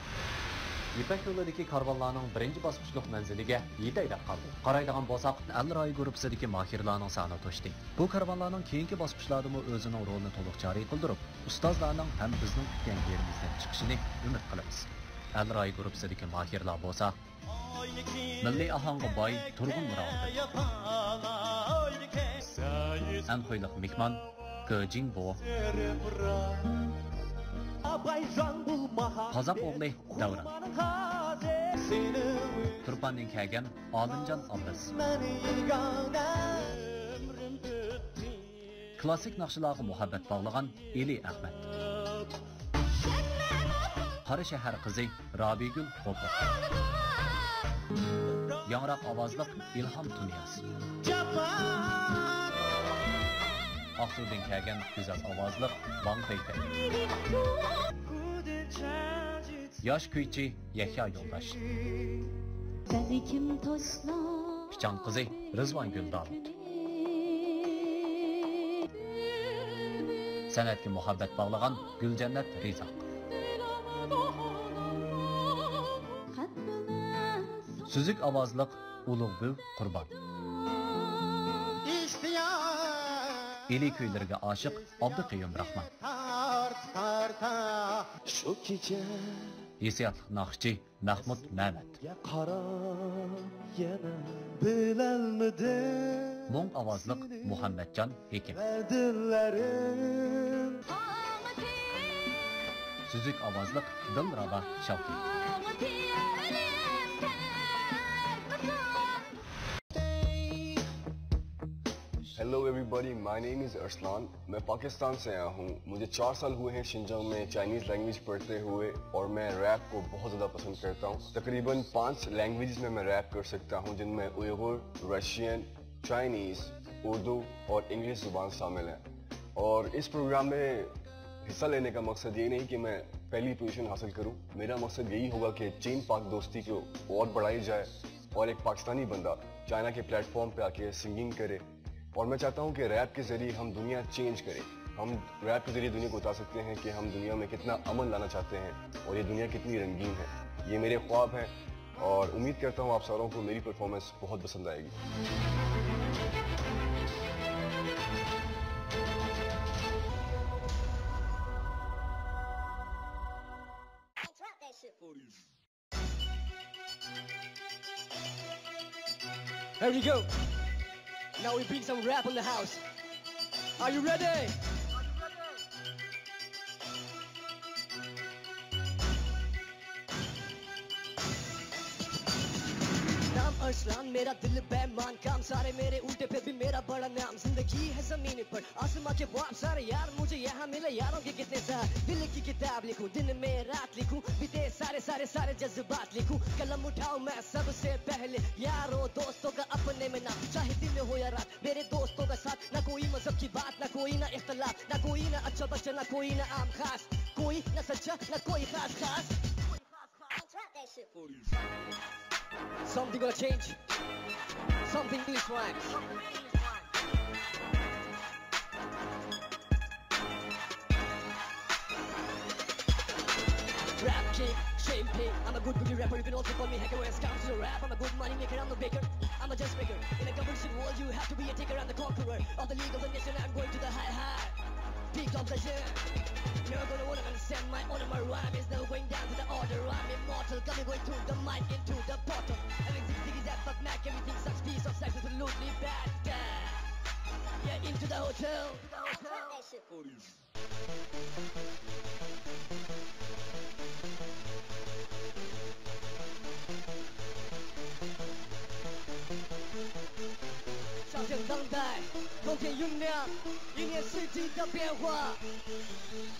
يىپەك يولىدىكى كارۋانلارنىڭ بىرىنچى باسقۇچلۇق مەنزىلىگە يېتەي دەپ قالدى. قارايدىغان بولساق، ئەل رايى گۇرۇپپىسىدىكى ماھىرلارنىڭ سانى توشتى. بۇ كارۋانلارنىڭ كېيىنكى باسقۇچلاردىمۇ ئۆزىنىڭ رولىنى تولۇق جارى قىلدۇرۇپ، ئۇستازلارنىڭ ھەم بىزنىڭ كۈتكەن يېرىمىزدىن چىقىشىنى ئۈمىد قىلىمىز. ئەل رايى گۇرۇپپىسىدىكى ماھىرلار بولسا، مىللىي ئاھاڭغا باي تۇرغۇن مۇرادىل، ئەنخۇيلۇق مېھمان گې جىڭبو، قازاق ئوغلى دەۋران، تۇرپاندىن كەلگەن ئالىمجان ئابلىز، كلاسسىك ناخشىلارغا مۇھەببەت باغلىغان ئېلى ئەخمەت، قاراشەھەر قىزى رابىيگۈل غوپۇر، ياڭراق ئاۋازلىق ئىلھام تۇنىياز، ئاقسۇدىن كەلگەن گۈزەل ئاۋازلىق ۋاڭ پەيپەي، ياش كۈيچى يەھيا يولداش، بەلكىم توسلا پىچان قىزى رىزۋانگۈل داۋۇت، سەنئەتكە مۇھەببەت باغلىغان گۈلجەننەت رىزاق، سۈزۈك ئاۋازلىق ئۇلۇغ بۈۋى قۇربان، ئىلى كۈيلىرىگە ئاشىق ئابدۇقەييۇم راخمان، ھېسسىياتلىق ناخشىچى مەخمۇت مەمەت، مۇڭ ئاۋازلىق مۇھەممەتجان ھېكىم، سۈزۈك ئاۋازلىق دىلرابا شاۋقۇن. Hello everybody, my name is Arslan. میں پاکستان سے آیا ہوں. مجھے چار سال ہوئے ہیں شنجنگ میں چائنیز لینگویج پڑھتے ہوئے، اور میں ریپ کو بہت زیادہ پسند کرتا ہوں. تقریباً پانچ لینگویجز میں میں ریپ کر سکتا ہوں، جن میں اوئغور، رشین، چائنیز، اردو اور انگلش زبان شامل ہیں. اور اس پروگرام میں حصہ لینے کا مقصد یہ نہیں کہ میں پہلی پوزیشن حاصل کروں. میرا مقصد یہی ہوگا کہ چین پاک دوستی کو اور بڑھائی جائے اور ایک پاکستانی بندہ چائنا کے پلیٹ فارم پہ آ کے سنگنگ کرے. اور میں چاہتا ہوں کہ ریپ کے ذریعے ہم دنیا چینج کریں. ہم ریپ کے ذریعے دنیا کو بتا سکتے ہیں کہ ہم دنیا میں کتنا امن لانا چاہتے ہیں اور یہ دنیا کتنی رنگین ہے. یہ میرے خواب ہیں اور امید کرتا ہوں آپ ساروں کو میری پرفارمنس بہت پسند آئے گی. Here we go. Now we bring some rap in the house. Are you ready? نام ارسلان، میرا دل بے ایمان، کام سارے میرے الٹے، پھر بھی میرا بڑا نام. زندگی ہے زمین پر، آسماں کے خواب سارے، یار مجھے یہاں ملے یاروں کے کتنے زہر. دل کی کتاب لکھوں، دن میں رات لکھوں، بیتے سارے سارے سارے جذبات لکھوں. قلم اٹھاؤں میں سب سے پہلے، یاروں دوستوں کا اپنے میں نام. چاہے دن ہو یا رات، میرے دوستوں کا ساتھ. نہ کوئی مذہب کی بات، نہ کوئی نہ اختلاف، نہ کوئی نہ اچھا بچہ، نہ کوئی نہ عام خاص، کوئی نہ سچا نہ کوئی خاص خاص. Something gonna change. Something new is right. Rap king, shame king. I'm a good, good rapper. You can also call me Hacker when it comes to rap. I'm a good money maker, I'm no baker. I'm a just maker. In a competition world, you have to be a taker. I'm the conqueror of the league of the nation. I'm going to the high, high. Peak of the year. Never gonna wanna understand my honor, my rhyme is never going down to the order. I'm immortal, coming going through the mic into the portal. Everything ziggy zag, fuck Mac, everything sucks, piece of sex, absolutely bad. Yeah, into the hotel. 冬天原谅，一年四季的变化。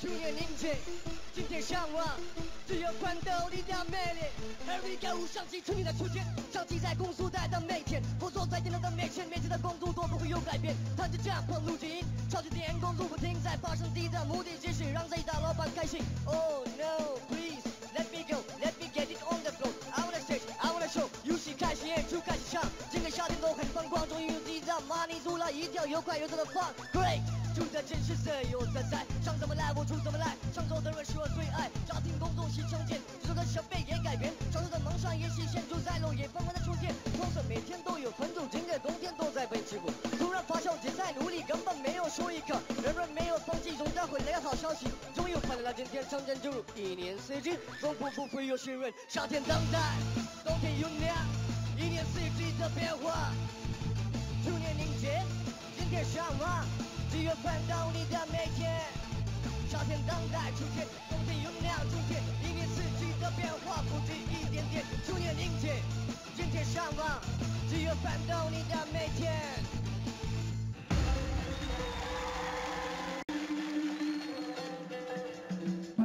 去年凝结，今天向往，只有看到你的美丽。Here we go，想起初恋的初见，想起在公主台的每天，我坐在电脑的面前，面前的公主都不会有改变。她就这样跑路精，超级电工作不停，在发生自己的目的，只是让这一大老板开心。Oh no，please。Let me go, let me get it on the floor. I wanna shake, I wanna show. 游戏开始，演出开始唱，整个夏天都很疯狂，终于有自己的 money，除了一条又快又长的 fun。Great，住在城市自由自在，想怎么来我就怎么来，创作的人是我最爱，家庭工作是成见，宇宙的设备也改变，创作的梦想也实现，住在落叶纷纷的秋天，同时每天都有朋友，整个冬天都在被欺负，突然发烧，也在努力，根本没有休一刻，人人没有放弃，总在回来的好消息，终于快乐来今天，成见就如一年四季。 风风不会有谁问，夏天等待，冬天原谅，一年四季的变化。去年凝结，今天向往，只有看到你的每天。夏天等待，秋天，冬天原谅，春天，一年四季的变化，不止一点点。去年凝结，今天向往，只有看到你的每天。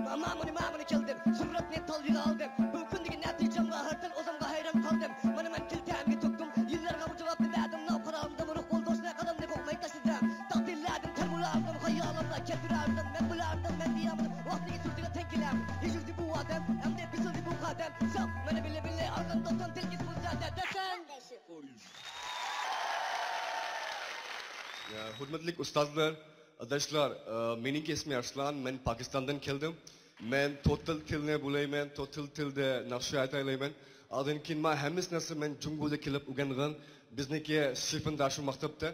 ماما ماما كەلدىم، سۈرەتنى تاللىۋالدىم. بۇ كۈندىكى نەتىجەمگە ھەرتال ئۆزۈمگە ھەيران قالدىم. مانا مەن كىلتەمگە تۈگدۈم، يىللارغا بۇ جاۋابنى بەردىم. نوقۇرامدا مۇرۇق بول، دوستنى قەدەمنى قوغماي تاشلىدىم. تەقدىرلەردىن تەرمۇلاردىم، خىيالىمدا كەلتۈرەردىم. مەن بۇلاردىن مەن دېيەلمىدىم، ۋاقتىنى سۈردىگە تەڭ كېلەم. يۈزۈلدى بۇ ئادەم، ئەمدى بېسىلدى بۇ قەدەم. ساپ مانا بىللە بىللە ئالغان دوستۇم، تىلكىسى بۇ زادە دەسەم. ھۆرمەتلىك ئۇستازلار، ئاداشلار، ئى، مېنىڭكى ئىسمى ئارسلان، مەن پاكىستاندىن كەلدىم. مەن تۆت تىل تىلىنى بىلەيمەن، تۆت تىل تىلدا ناخشا ئېيتالايمەن. ئاندىن كېيىن مانا ھەممىسى نەرسە مەن جۇڭگودا كېلىپ ئۆگەنگەن. بىزنىڭكى شىفىن داشۇ مەكتەپتە.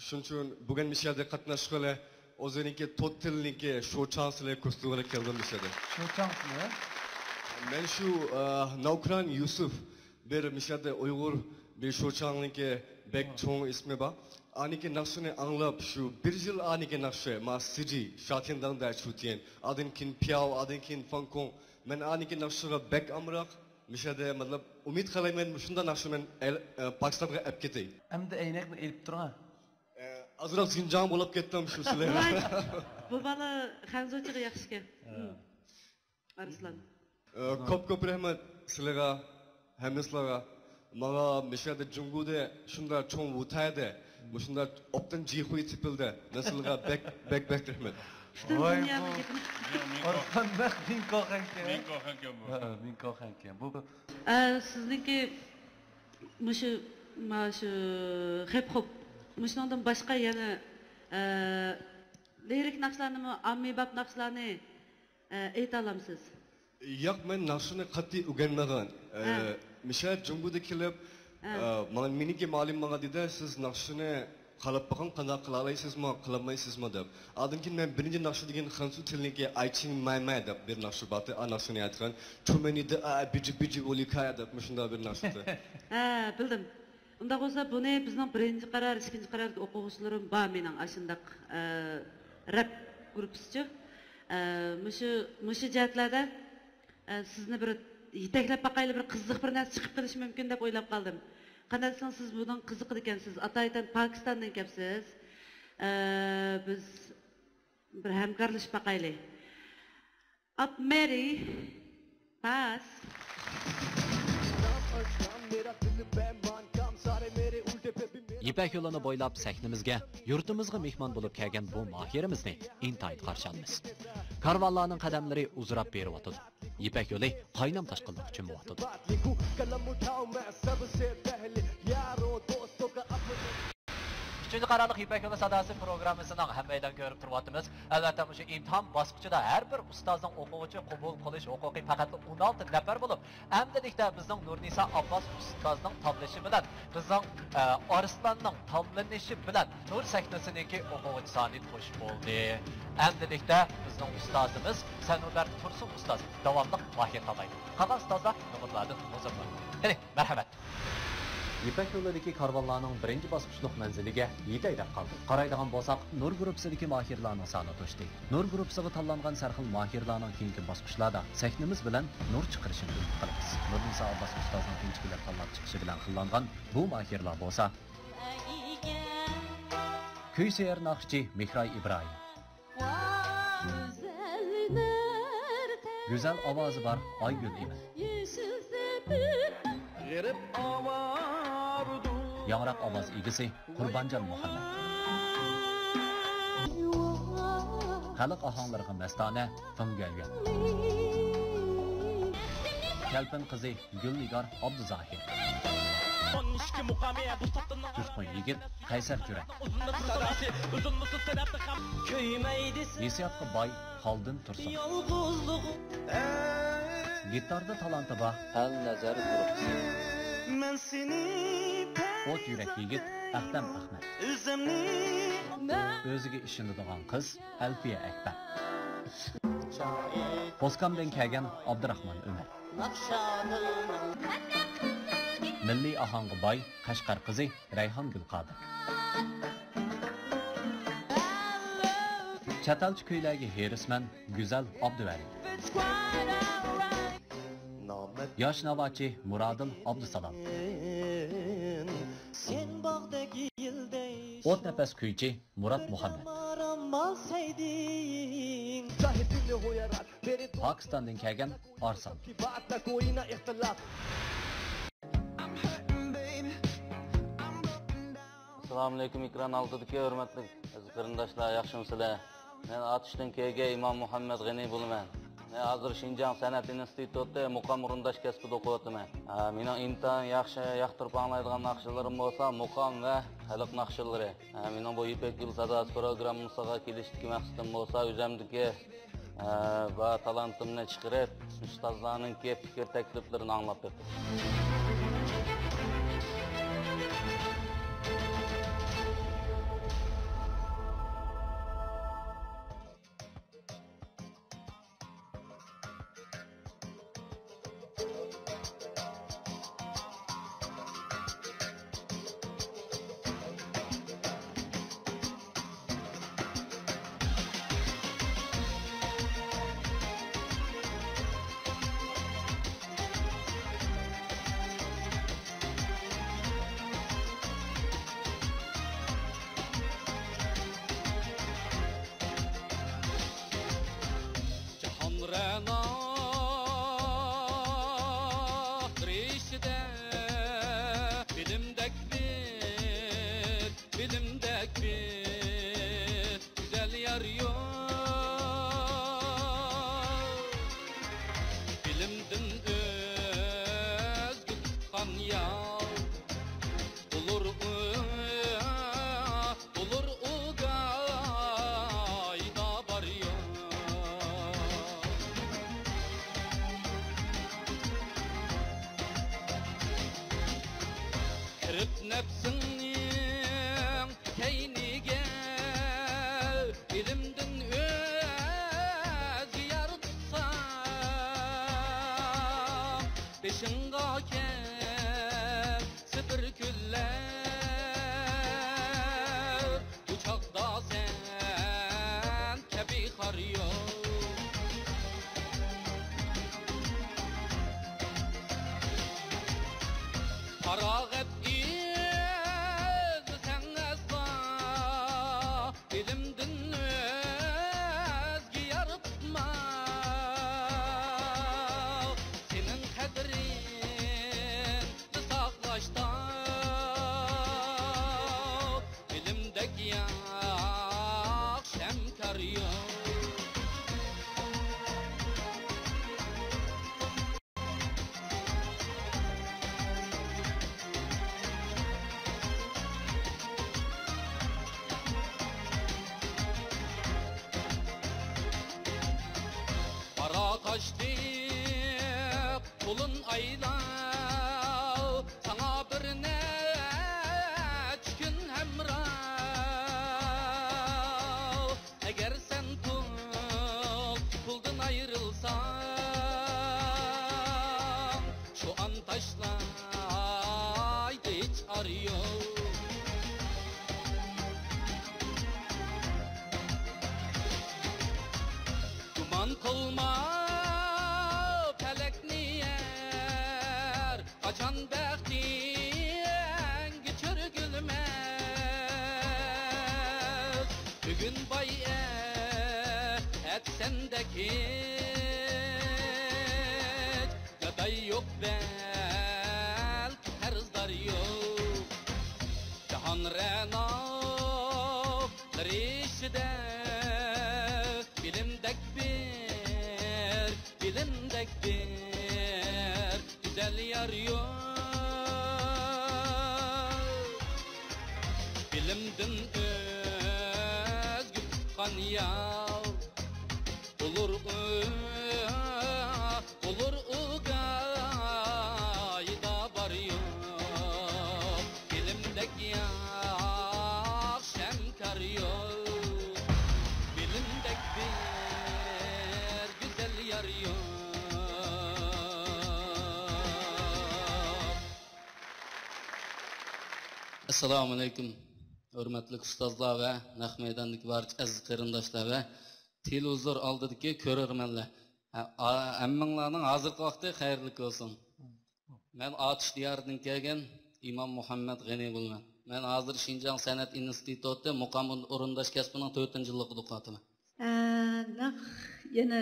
شۇنىڭ ئۈچۈن بۈگۈن مۇشۇ يەردە قاتناشقىلى، ئۆزىنىڭكى تۆت تىلىنىڭكى شوچاڭسىلى كۆرسىتىۋالغىلى كەلدىم مۇشۇ يەردە. شوچاڭسىلى؟ مەن شۇ، ئى، ناۋكىران يۈسۈپ. بىر مۇشۇ يەردە ئۇيغۇر بىر شوچاڭنىڭكى بەك چوڭ ئىسمى بار. ئانىكى ناخشىنى ئاڭلاپ، شۇ بىر يىل ئانىكى ناخشا، ما سىجى، شاتىنداڭدا چۇتيەن، ئادىن كىن پياۋ، ئادىن كىن فاڭكوڭ. مەن ئانىكى ناخشىغا بەك ئامراق. مۇشۇ يەردە مەتلەپ ئۈمىد قىلايمەن، مۇشۇنداق ناخشا مەن ئەل-، ئە، پاكىستانغا ئەپ كېتەي. ئەمدى ئەينەكنى ئېلىپ تۇرۇڭ. ئە، ئازراق زىنجاڭ بولۇپ كەتتىم شۇ سىلەر. بۇ بالا خەنزۇچىغا ياخشىكەن. ھە. ئارسلان. ئى، كۆپ كۆپ رەھمەت سىلىغا، ھەممىسىلىغا. ماڭا مۇشۇ يەردە جۇڭگودا شۇنداق چوڭ ۋۇتايدا مۇشۇنداق ئوبدان جىخۇي تېپىلدى. مەن سىلىغا بەك، بەك، بەك رەھمەت. پۈتۈن ۋاي، دۇنيانىڭ بۇ گېپىنى. ئارسلان نەق مىڭ كوخەنكەن. مىڭ كوخەنكەن بۇ. ھە، مىڭ كوخەنكەن. بۇ، بۇ. ئە، سىزنىڭكى مۇشۇ، مانا شۇ خىپ خوپ، مۇشۇنىڭدىن باشقا يەنە، ئە، لىرىك ناخشىلارنىمۇ، ئاممىباب ناخشىلارنى ئە، ئېيتالامسىز؟ ياق، مەن ناخشىنى قەتئىي ئۆگەنمىگەن. ئە، ھە. مىشا جۇڭگودا كېلىپ، ھە. ئە، ماڭا، مېنىڭكى مۇئەللىم ماڭا دېدى، سىز ناخشىنى قالاپ بېقىڭ، قانداق قىلالايسىزمۇ، قىلالمايسىزمۇ دەپ. ئاندىن كېيىن مەن بىرىنچى ناخشا دېگەن خەنزۇ تىلىنىڭكى ئايچىڭ مايماي دەپ بىر ناخشا بارتى، ئا ناخشىنى ئېيتقان. چۈمەنىدە ئا بىجى بىجى بولىكايا دەپ مۇشۇنداق بىر ناخشا. ھە، بىلدىم. ئۇنداق بولسا، بۇنى بىزنىڭ بىرىنچى قارار، ئىككىنچى قارار ئوقۇغۇچىلىرىم بار مېنىڭ ئاشۇنداق، ئە، رەپ گۇرۇپپىسىچۇ. ئە، مۇشۇ، مۇشۇ جەھەتلەردە، ئە، سىزنى بىر يېتەكلەپ باقايلى، بىر قىزىق بىر نەرسە چىقىپ قېلىشى مۇمكىن دەپ ئويلاپ قالدىم. قانداق دېسىڭىز، سىز بۇنىڭ قىزىقىدىكەنسىز. ئاتايىتەن پاكىستاندىن كەپسىز. ئە، بىز بىر ھەمكارلىشىپ باقايلى. ئاپ مېرى. پاس. يىپەك يولىنى بويلاپ سەھنىمىزگە، يۇرتىمىزغا مېھمان بولۇپ كەلگەن بۇ ماھىرىمىزنى ئىنتايىن قارشى ئالىمىز. كارۋانلارنىڭ قەدەملىرى ئۇزىراپ بېرىۋاتىدۇ. يىپەك يولى قاينام تاشقىنلىققا چۆمۈۋاتىدۇ. ئۈچىنچى قارارلىق يىپەك يولى ساداسى پروگراممىسىنىڭ ھەممەيلەن كۆرۈپ تۇرۇۋاتىمىز. ئەلۋەتتە، مۇشۇ ئىمتىھان باسقۇچىدا ھەر بىر ئۇستازنىڭ ئوقۇغۇچى قوبۇل قىلىش ھوقۇقى پەقەتلا ئون ئالتە نەپەر بولۇپ، ئەمدىلىكتە بىزنىڭ نۇرنىسا ئابباس ئۇستازنىڭ تاللىشى بىلەن بىزنىڭ، ئە، ئارسلاننىڭ تاللىنىشى بىلەن نۇر سەھنىسىنىڭكى ئوقۇغۇچى سانى توش بولدى. ئەمدىلىكتە بىزنىڭ ئۇستازىمىز سەنۇبەر تۇرسۇن ئۇستاز داۋاملىق ماھىر تاللايدۇ. قالغان ئۇستازلار نومۇرلاردىن ھۇزۇرلىنىدۇ. قېنى، مەرھەمەت! يىپەك يولىدىكى كارۋانلارنىڭ بىرىنچى باسقۇچلۇق مەنزىلىگە يېتەي دەپ قالدۇق. قارايدىغان بولساق، نۇر گۇرۇپپىسىدىكى ماھىرلارنىڭ سانى توشتى. نۇر گۇرۇپپىسىغا تاللانغان سەرخىل ماھىرلارنىڭ كېيىنكى باسقۇچلاردا سەھنىمىز بىلەن نۇر چىقىرىشىنى ئۈمىد قىلىمىز. نۇرنىسا ئابباس ئۇستازنىڭ ئىنچىكىلەپ تاللاپ چىقىشى بىلەن خىللانغان بۇ ماھىرلار بولسا، كۈي سۆيەر ناخشىچى مېھراي ئىبراھىم. گۈزەل ئاۋازى بار ئايگۈل ئىمىن. غېرىب ئاۋارىدۇر. ياڭراق ئاۋاز ئىگىسى قۇربانجان مۇھەممەت. خەلق ئاھاڭلىرىغا مەستانە فېڭ گۈەنيۈەن. كەلپىن قىزى گۈلنىگار ئابدۇزاھىر. ئون ئىككى مۇقامى بۇ تاپتىن. جۇشقۇن يىگىت قەيسەر جۈرەت. ئۇزۇنلۇق ساداسى، ئۇزۇنلۇق سەنئەتنى خام. كۆيمەيدىسەن. ھېسسىياتقا باي خالدىن تۇرسۇن. يالغۇزلۇق. گىتاردا تالانتى بار ئەل نەزەر گۇرۇپپىسى. مەن سېنى ئوت يۈرەك يىگىت ئەختەم ئەخمەت. ئۆزۈمنى. ئۆزىگە ئىشىنىدىغان قىز ئەلپىيە ئەكبەر. پوسكامدىن كەلگەن ئابدۇراخمان ئۆمەر. مىللىي ئاھاڭغا باي قەشقەر قىزى رەيھانگۈل قادىر. چەت ئەلچە كۈيلەرگە ھېرىسمەن گۈزەل ئابدۇۋەلى. ياش ناۋاچى مۇرادىل ئابدۇسالام. ئوت نەپەس كۈيچى مۇرات مۇھەممەد. پاكىستاندىن كەلگەن ئارسان. ئەسسالامۇئەلەيكۇم، ئېكران ئالدىدىكى ھۆرمەتلىك ئەزىز قېرىنداشلار، ياخشىمۇسىلەر؟ مەن ئاتۇشتىن كېيىنكى ئىمام مۇھەممەد غېنى بولىمەن. مەن ھازىر شىنجاڭ سەنئەت ئىنستىتۇتى مۇقام ئورۇنداش كەسپىدە ئوقۇۋاتىمەن. ئا، مېنىڭ ئىنتايىن ياخشى ياقتۇرۇپ ئاڭلايدىغان ناخشىلىرىم بولسا مۇقام ۋە خەلق ناخشىلىرى. ئا، مېنىڭ بۇ يىپەك يولى ساداسى پروگراممىسىغا كېلىشتىكى مەقسىتىم بولسا ئۆزۈمدىكى، ئا، بار تالانتىمنى چىقىرىپ، ئۇستازلارنىڭكى پىكىر تەكلىپلىرىنى ئاڭلاپ بېقىش. جاھان رەنا رىشىدە، بىلىمدەك بىر، بىلىمدەك بىر گۈزەل يار يوق. بىلىمدىن ئۆزگە تۇتقان يار بولۇر ئۇ، بولۇر ئۇ گايدا بار يوق. قىرىق نەپسىڭنىڭ كەينىگە بىلىمدىن ئۆزگە يار تۇتساڭ، بېشىڭغا كەلسە بىر كۈنلەر، ئۇ چاغدا سەن كەبى خار يوق. پاراغەت ئىزدىسەڭ ئەسلا، بىلىمدىن ئۆزگە يار تۇتما. سېنىڭ قەدرىڭنى ساقلاشتا بىلىمدەك ياخشى ھەمكار يوق. قارا قاشلىق قۇلۇن ئايلاپ، ساڭا بىر نەچچە كۈن ھەمراھ. ئەگەر سەن پۇل، پۇلدىن ئايرىلساڭ، شۇ ئان تاشلايدۇ، ھېچ ئار يوق. گۇمان قىلما، پەلەكنى يەر قاچان بەختىڭگە چۆرگۈلىمە. كۈن باي ئەتسەندەك ھېچ گاداي يوق، بەلكى قەرزدار يوق. جاھان رەنالىرى ئىچىدە بىلىمدەك بىر، بىلىمدەك بىر گۈزەل يار يوق. بىلىمدىن ئۆزگە تۇغقان يار، ئۇلۇر ئۇ، ئۇلۇر ئۇگايدا بار يوق. بىلىمدەك ياخشى ھەمكار يوق، بىلىمدەك بىر گۈزەل يار يوق. ئەسسالامۇئەلەيكۇم، ھۆرمەتلىك ئۇستازلار ۋە نەق مەيداندىكى بارچە ئەزىز قېرىنداشلار ۋە تېلېۋىزور ئالدىدىكى كۆرۈرمەنلەر. ھە، ئا-، ھەممىڭلارنىڭ ھازىرقى ۋاقتى خەيرلىك بولسۇن. مەن ئاتۇش دىيارىدىن كەلگەن ئىمام مۇھەممەد غېنى بولىمەن. مەن ھازىر شىنجاڭ سەنئەت ئىنستىتۇتى مۇقام ئورۇنداش كەسپىنىڭ تۆتىنچى يىللىقىدا ئوقۇۋاتىمەن. ئە، نەق يەنە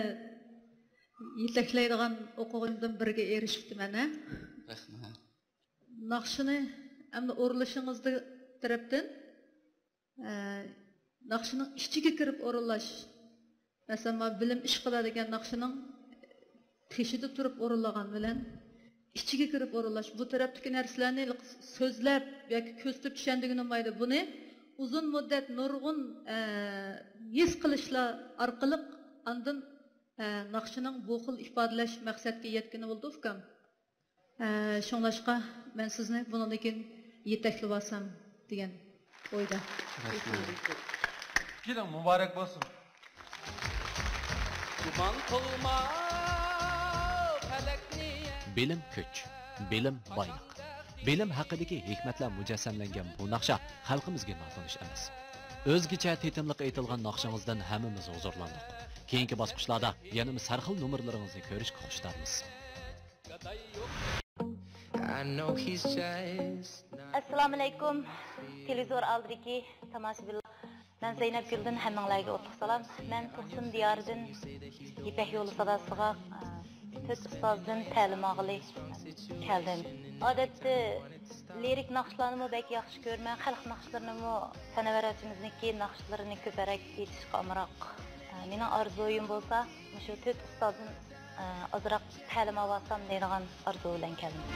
يېتەكلەيدىغان ئوقۇغۇچىمدىن بىرگە ئېرىشىپتىمەن، ھە؟ رەھمەت. ناخشىنى ئەمدى ئورۇنلىشىڭىزدا تەرەپتىن ئە، ناخشىنىڭ ئىچىگە كىرىپ ئورۇنلاش. مەسىلەن، مانا بىلىم ئىشقىلار دېگەن ناخشىنىڭ تېشىدا تۇرۇپ ئورۇنلىغان بىلەن ئىچىگە كىرىپ ئورۇنلاش، بۇ تەرەپتىكى نەرسىلەرنى سۆزلەپ ياكى كۆرسىتىپ چۈشەندۈرگىلى بولمايدۇ. بۇنى ئۇزۇن مۇددەت نۇرغۇن، ئە، ھېس قىلىشلار ئارقىلىق ئاندىن، ئە، ناخشىنىڭ بۇ خىل ئىپادىلەش مەقسەتكە يەتكىلى بولىدۇ، ئۇكام. ئە، شۇڭلاشقا مەن سىزنى بۇنىڭدىن كېيىن يېتەكلىۋالسام دېگەن ئويدا. رەھمەت. كېلىڭ، مۇبارەك بولسۇن. گۇمان قىلما پەلەكنى. بىلىم كۈچ، بىلىم بايلىق. بىلىم ھەققىدىكى ھېكمەتلەر مۇجەسسەملەنگەن بۇ ناخشا خەلقىمىزگە ناتونۇش ئەمەس. ئۆزگىچە تېتىملىق ئېيتىلغان ناخشىڭىزدىن ھەممىمىز ھۇزۇرلاندۇق. كېيىنكى باسقۇچلاردا يەنىمۇ سەرخىل نومۇرلىرىڭىزنى كۆرۈشكە خۇشتارمىز. ئەسسالامۇئەلەيكۇم، تېلېۋىزور ئالدىدىكى تاماشىبىنلار. مەن زەينەپگۈلدىن ھەممىڭلارگە ئوتلۇق سالام. مەن توقسۇن دىيارىدىن يىپەك يولى ساداسىغا، ئە، تۆت ئۇستازدىن تەلىم ئالغىلى كەلدىم. ئادەتتە لىرىك ناخشىلارنىمۇ بەك ياخشى كۆرىمەن، خەلق ناخشىلىرىنىمۇ. سەنەۋەر ئاچىمىزنىڭكى ناخشىلىرىنى كۆپرەك ئېيتىشقا ئامراق. ئە، مېنىڭ ئارزۇيۇم بولسا، مۇشۇ تۆت ئۇستازدىن ئازراق تەلىم ئاۋاتسام دەيدىغان ئارزۇ بىلەن كەلدىم.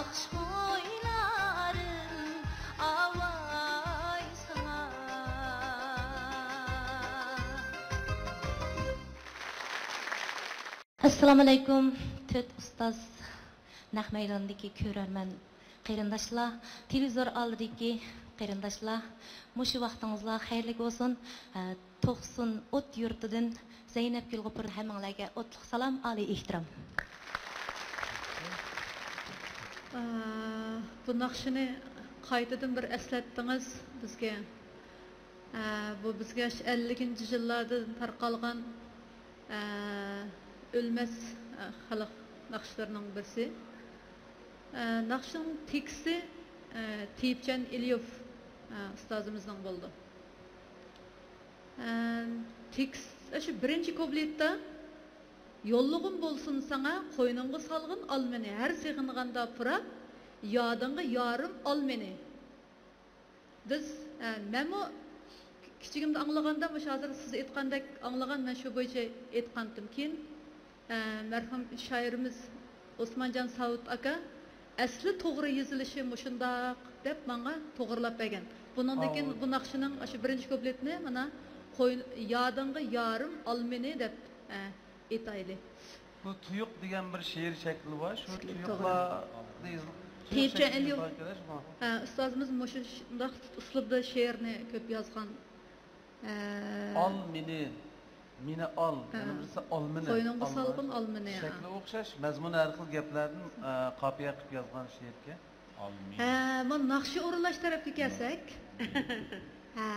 خۇشبۇيلارىم ئاۋاي ساڭا. ئەسسالامۇئەلەيكۇم، تۆت ئۇستاز، نەق مەيداندىكى كۆرەرمەن قېرىنداشلار، تېلېۋىزور ئالدىدىكى قېرىنداشلار، مۇشۇ ۋاقتىڭىزلار خەيرلىك بولسۇن. ھە، توقسۇن ئوت يۇرتىدىن زەينەپگۈل غوپۇر، ھەممىڭلارگە ئوتلۇق سالام، ئالىي ئېھتىرام. ئە، بۇ ناخشىنى قايتىدىن بىر ئەسلەتتىڭىز بىزگە. ئە، بۇ بىزگە شۇ ئەللىكىنچى يىللاردىن تارقالغان، ئە، ئۆلمەس، ئە، خەلق ناخشىلىرىنىڭ بىرسى. ئە، ناخشىنىڭ تېكىستى، ئە، تېيىپجان ئېلىيېف، ئە، ئۇستازىمىزنىڭ بولىدۇ. ئە، تېكىست، شۇ بىرىنچى كۇپلېتتا، «يوللىغۇم بولسۇن ساڭا، قوينۇڭغا سالغىن ئالمىنى، ھەر سېغىنغاندا پۇراپ، يادىڭغا يارىم ئال مېنى.» بىز، ئە، مەنمۇ كىچىكىمدە ئاڭلىغاندا، مۇشۇ ھازىر سىز ئېيتقاندەك ئاڭلىغان، مەن شۇ بويىچە ئېيتقانتىم. كېيىن، ئە، مەرھۇم شائىرىمىز ئوسمانجان ساۋۇت ئاكا، «ئەسلى توغرا يېزىلىشى مۇشۇنداق» دەپ ماڭا توغرىلاپ بەرگەن. بۇنىڭدىن كېيىن ئاۋۇ بۇ ناخشىنىڭ شۇ بىرىنچى كۇپلېتىنى مانا، «قوي-، يادىڭغا يارىم ئال مېنى» دەپ، ئە، ئېيتايلى. بۇ تۇيۇق دېگەن بىر شېئىر شەكلى بار. شۇ شەكلى، توغرا. تۇيۇقلاردا يېزىلىپ، تۇيۇق تېيىپجان شەكلى ئېلىيېف. بار ئىكەن، شۇڭا. ھە، ئۇستازىمىز مۇشۇ شۇنداق ئۇسلۇبدا شېئىرنى كۆپ يازغان. ھە. ئال مېنى، مېنى ئال. ھە. يەنە بىرسى ئال مېنى. قوينۇڭغا سالغىن ئال مېنى. شەكلى ئوخشاش، مەزمۇنى ھەر خىل گەپلەردىن، ئە، قاپىيە قىلىپ يازغان شېئىركەن. ئال مېنى. ھە، مانا ناخشا ئورۇنلاش تەرەپكە كەلسەك. ھە،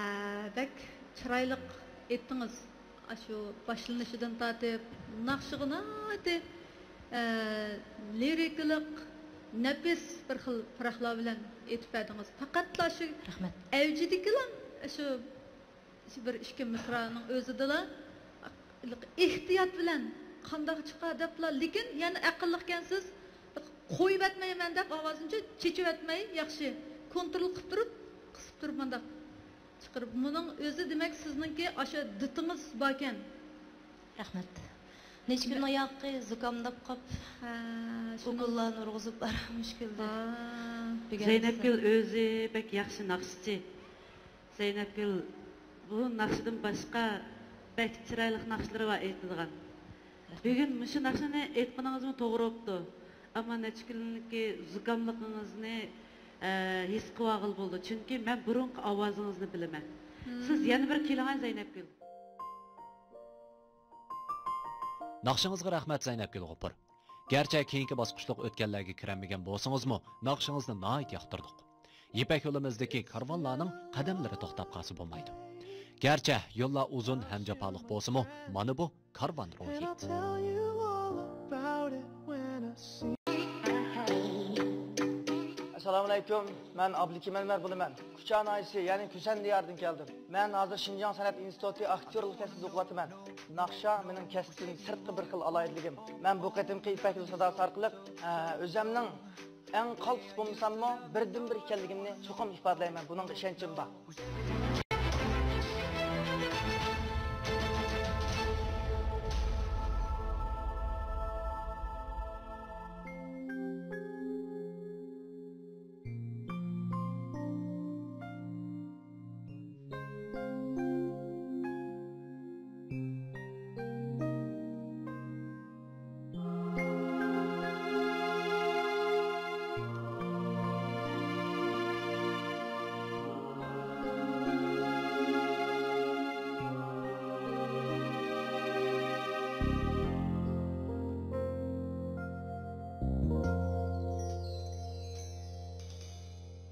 بەك چىرايلىق ئېيتتىڭىز. ئاشۇ باشلىنىشىدىن تارتىپ ناخشىغا ناھايىتى، ئە، لىرىكىلىق، نەپىس بىر خىل پۇراقلار بىلەن ئېيتىپ بەردىڭىز. پەقەتلا شۇ رەھمەت. ئەۋجىدىكىلا شۇ، شۇ بىر ئىككى مىسرانىڭ ئۆزىدىلا ئېھتىيات بىلەن قانداق چىقار دەپلا، لېكىن يەنە ئەقىللىقكەنسىز، قويۇۋەتمەيمەن دەپ ئاۋازىنى چېچىۋەتمەي، ياخشى كونترول قىلىپ تۇرۇپ، قىسىپ تۇرۇپ مانداق چىقىرىپ، مۇنىڭ ئۆزى دېمەك سىزنىڭكى ئاشۇ دىتىڭىز باركەن. رەھمەت. نەچچە كۈن ئاياغى زۇكامداپ قاپ، ھە، شۇنىڭ ئوكۇللارنى ئۇرغۇزۇپ ئارام ئۈچ كۈندە. ھا. بۈگۈن زەينەپگۈل ئۆزى بەك ياخشى ناخشىچى. زەينەپگۈل بۇ ناخشىدىن باشقا بەك چىرايلىق ناخشىلىرى بار ئېيتىدىغان. رەھمەت. بۈگۈن مۇشۇ ناخشىنى ئېيتقىنىڭىزمۇ توغرا بوپتۇ. ئەمما نەچچە كۈنلۈككى زۇكاملىقىڭىزنى، ئە، ھېس قىلىۋالغىلى بولىدۇ. چۈنكى مەن بۇرۇنقى ئاۋازىڭىزنى بىلىمەن. مم. سىز يەنە بىر كېلىڭە، زەينەپگۈل. ناخشىڭىزغا رەھمەت، زەينەپگۈل غوپۇر. گەرچە كېيىنكى باسقۇچلۇق ئۆتكەللەرگە كىرەلمىگەن بولسىڭىزمۇ، ناخشىڭىزنى ناھايىتى ياقتۇردۇق. يىپەك يولىمىزدىكى كارۋانلارنىڭ قەدەملىرى توختاپ قالسا بولمايدۇ. گەرچە يوللار ئۇزۇن ھەم جاپالىق بولسىمۇ، مانا بۇ كارۋان روھى. ئەسسالامۇئەلەيكۇم، مەن ئابلىكىم ئەنۋەر بولىمەن. كۇچا ناھىيەسى، يەنى كۈسەن دىيارىدىن كەلدىم. مەن ھازىر شىنجاڭ سەنئەت ئىنستىتۇتى ئاكتيورلۇق كەسپىدە ئوقۇۋاتىمەن. ناخشا مېنىڭ كەسپىمدىكى سىرتقى بىر خىل ئالاھىدىلىكىم. مەن بۇ قېتىمقى يىپەك يولى ساداسى ئارقىلىق، ئە، ئۆزۈمنىڭ ئەڭ قالتىس بولمىساممۇ، بىردىنبىر ئىكەنلىكىمنى چوقۇم ئىپادىلەيمەن. بۇنىڭغا ئىشەنچىم بار.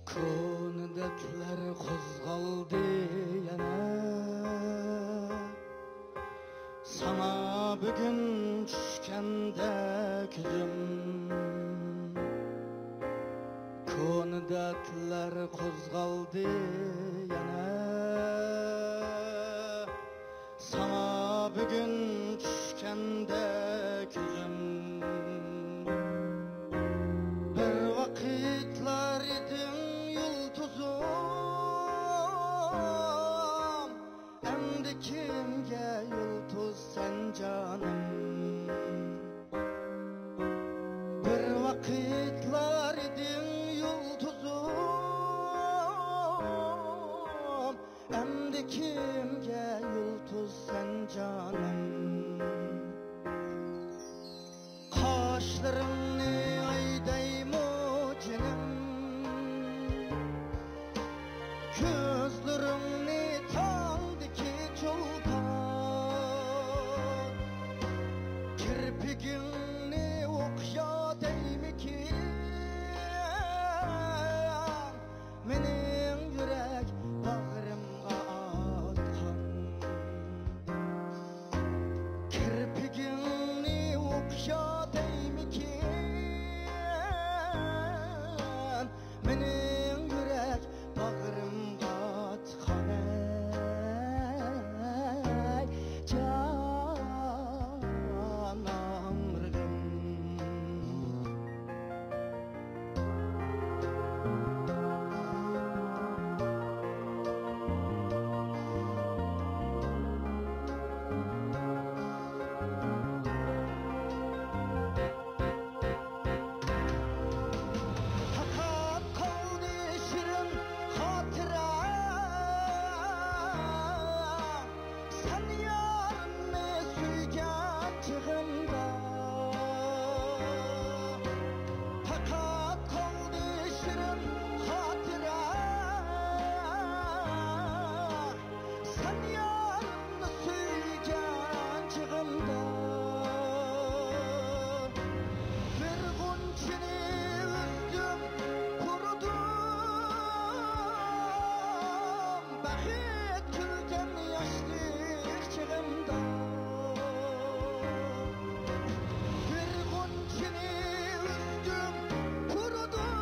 كونا دەردلەر قوزغالدى يەنە، ساڭا بۈگۈن چۈشكەندە كۆزۈم. كونا دەردلەر قوزغالدى يەنە، ساڭا بۈگۈن چۈشكەندە كۆزۈم. بىر ۋاقىتلار ئىدىڭ يۇلتۇزۇم، ئەمدى كىمگە يۇلتۇز سەن جانىم؟ بىر ۋاقىتلار ئىدىڭ قاشلىرىڭنى ئايدايمۇ جېنىم، كۆزلىرىڭنى تاڭدىكى چولپان، كىرپىكىڭنى ئوقيا دەيمىكىن؟ مېنىڭ يۈرەك باغرىمغا ئاتقان، كىرپىكىڭنى ئوقيا دەيمىكىن؟ مېنىڭ يۈرەك باغرىمغا ئاتقان، ئەي جان ئاغرىقىم. پەقەت قالدى شېرىن خاتىرە، سەن يارىمنى سۆيگەن چېغىمدا. پەقەت قالدى شېرىن خاتىرە، سەن يارىمنى سۆيگەن چېغىمدا. بىر غۇنچىنى ئۈزدۈم، قۇرۇدۇم، بەخت كۈلگەن ياشلىق چېغىمدا. بىر غۇنچىنى ئۈزدۈم، قۇرۇدۇم،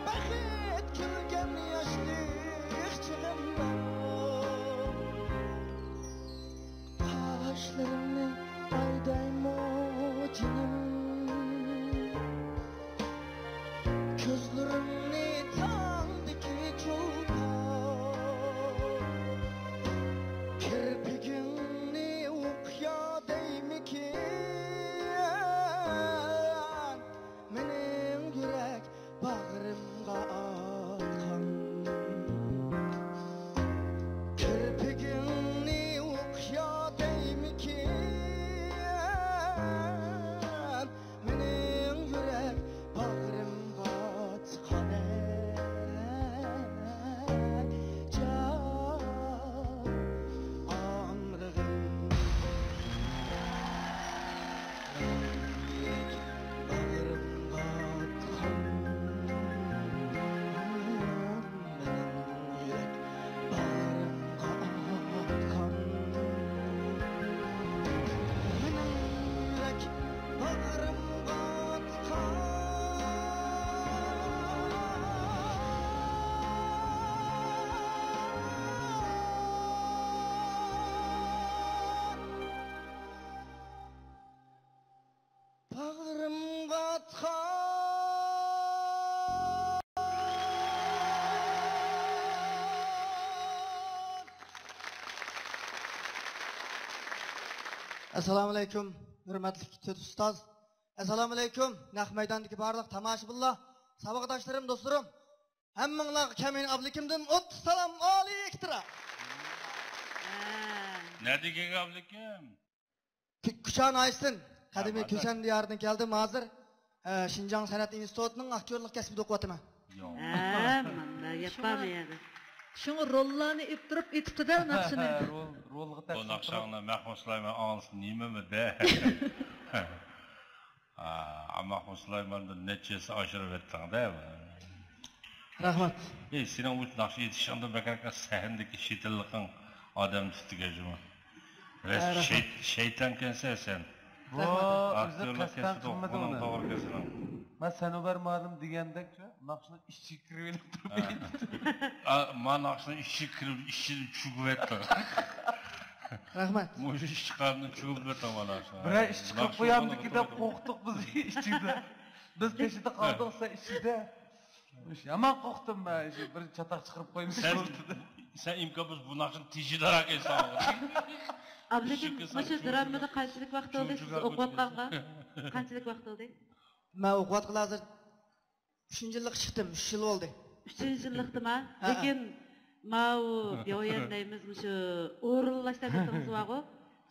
بەخت كۈلگەن ياشلىق چېغىمدا. قاشلىرىڭنى ئايدايمۇ جېنىم، كۆزلىرىڭنى تاڭدىكى چولپان، كىرپىكىڭنى ئوقيا دەيمىكىن؟ مېنىڭ يۈرەك باغرىمغا ئاتقان، كىرپىكىڭنى ئوقيا دەيمىكىن؟ مېنىڭ يۈرەك باغرىمغا ئاتقان، ئەي جان ئاغرىقىم. باغرىمغا ئاتقان. ئەسسالامۇئەلەيكۇم، ھۆرمەتلىك تۆت ئۇستاز. ئەسسالامۇئەلەيكۇم، نەق مەيداندىكى بارلىق تاماشىبىنلار، ساۋاقداشلىرىم، دوستلىرىم. ھەممىڭلارغا كەمىنە ئابلىكىمدىن ئوتتۇز سالام، ئالىي ئېھتىرام. ھە. نەدىن كەلگەن ئابلىكىم؟ كۇ-، كۇچا ناھىيەسىدىن، قەدىمىي ھە، كۈسەن دىيارىدىن كەلدىم ھازىر. ئە، شىنجاڭ سەنئەت ئىنستىتۇتىنىڭ ئاكتيورلۇق كەسپىدە ئوقۇۋاتىمەن. ياق. ھە، مانا گەپ بار بۇ يەردە. شۇڭا روللارنى ئېلىپ تۇرۇپ ئېيتىپتۇ-دە ناخشىنى. رول، رولغا بۇ تەپسىر ناخشاڭنى مەخمۇت سۇلايمان ئاڭلىسا نېمىمۇ دە؟ ھە، مەخمۇت سۇلايماندىن نەچچە ھەسسە ئاشۇرۇۋەتتىڭ-دە. رەھمەت. ئەي، سېنىڭ بۇ ناخشا ئېيتىشىڭدىن بەكرەك سەھنىدىكى شېتىللىقىڭ ئادەمنى تۇتتىكەن جۇمۇ. ھە، رەھمەت. شەيت-، شەيتانكەنسەن سەن. بۇ ئۆزى ئاكتيورلۇق قەستەن كەسپىدە قىلمىدى ئۇنىڭ ئۇنى. توغرا كەسپىنىڭ. مەن سەنۇبەر مۇئەللىم دېگەندەكچۇ، ناخشىنىڭ ئىچىگە كىرىۋېلىپ تۇرۇپ ھە. ئېيتىپتۇ. ئا، ما ناخشىنىڭ ئىچىگە كىرىپ، ئىچىدىن چۈگۈۋەتتىڭ. رەھمەت. مۇشۇ ئىچ قارنىنى چۈگۈۋېتىڭ ما ناخشىنىڭ. بىرەر ئىش چىقىرىپ قويامدىكى دەپ قورقتۇق بىز ئىچىدە. بىز تېشىدا قالدۇق، سەن ئىچىدە. يامان قورقتۇم مەن، شۇ بىر چاتاق چىقىرىپ قويمىسۇن. سەن، سەن ئىمكان بولسا بۇ ناخشىنى تېشىدىراق ئېيتساڭ. ئابلىكىم، مۇشۇ درامىدا قانچىلىك ۋاقىت بولدى سىز ئوقۇۋاتقانغا؟ قانچىلىك ۋاقىت بولدى؟ مەن ئوقۇۋاتقىلى ھازىر ئۈچىنچى يىللىققا چىقتىم، ئۈچ يىل بولدى. ئۈچىنچى يىللىقتىما؟ ھە، ھە. لېكىن ماۋۇ بياۋيەن دەيمىز، مۇشۇ ئورۇنلاش تەبىئىتىڭىز بارغۇ.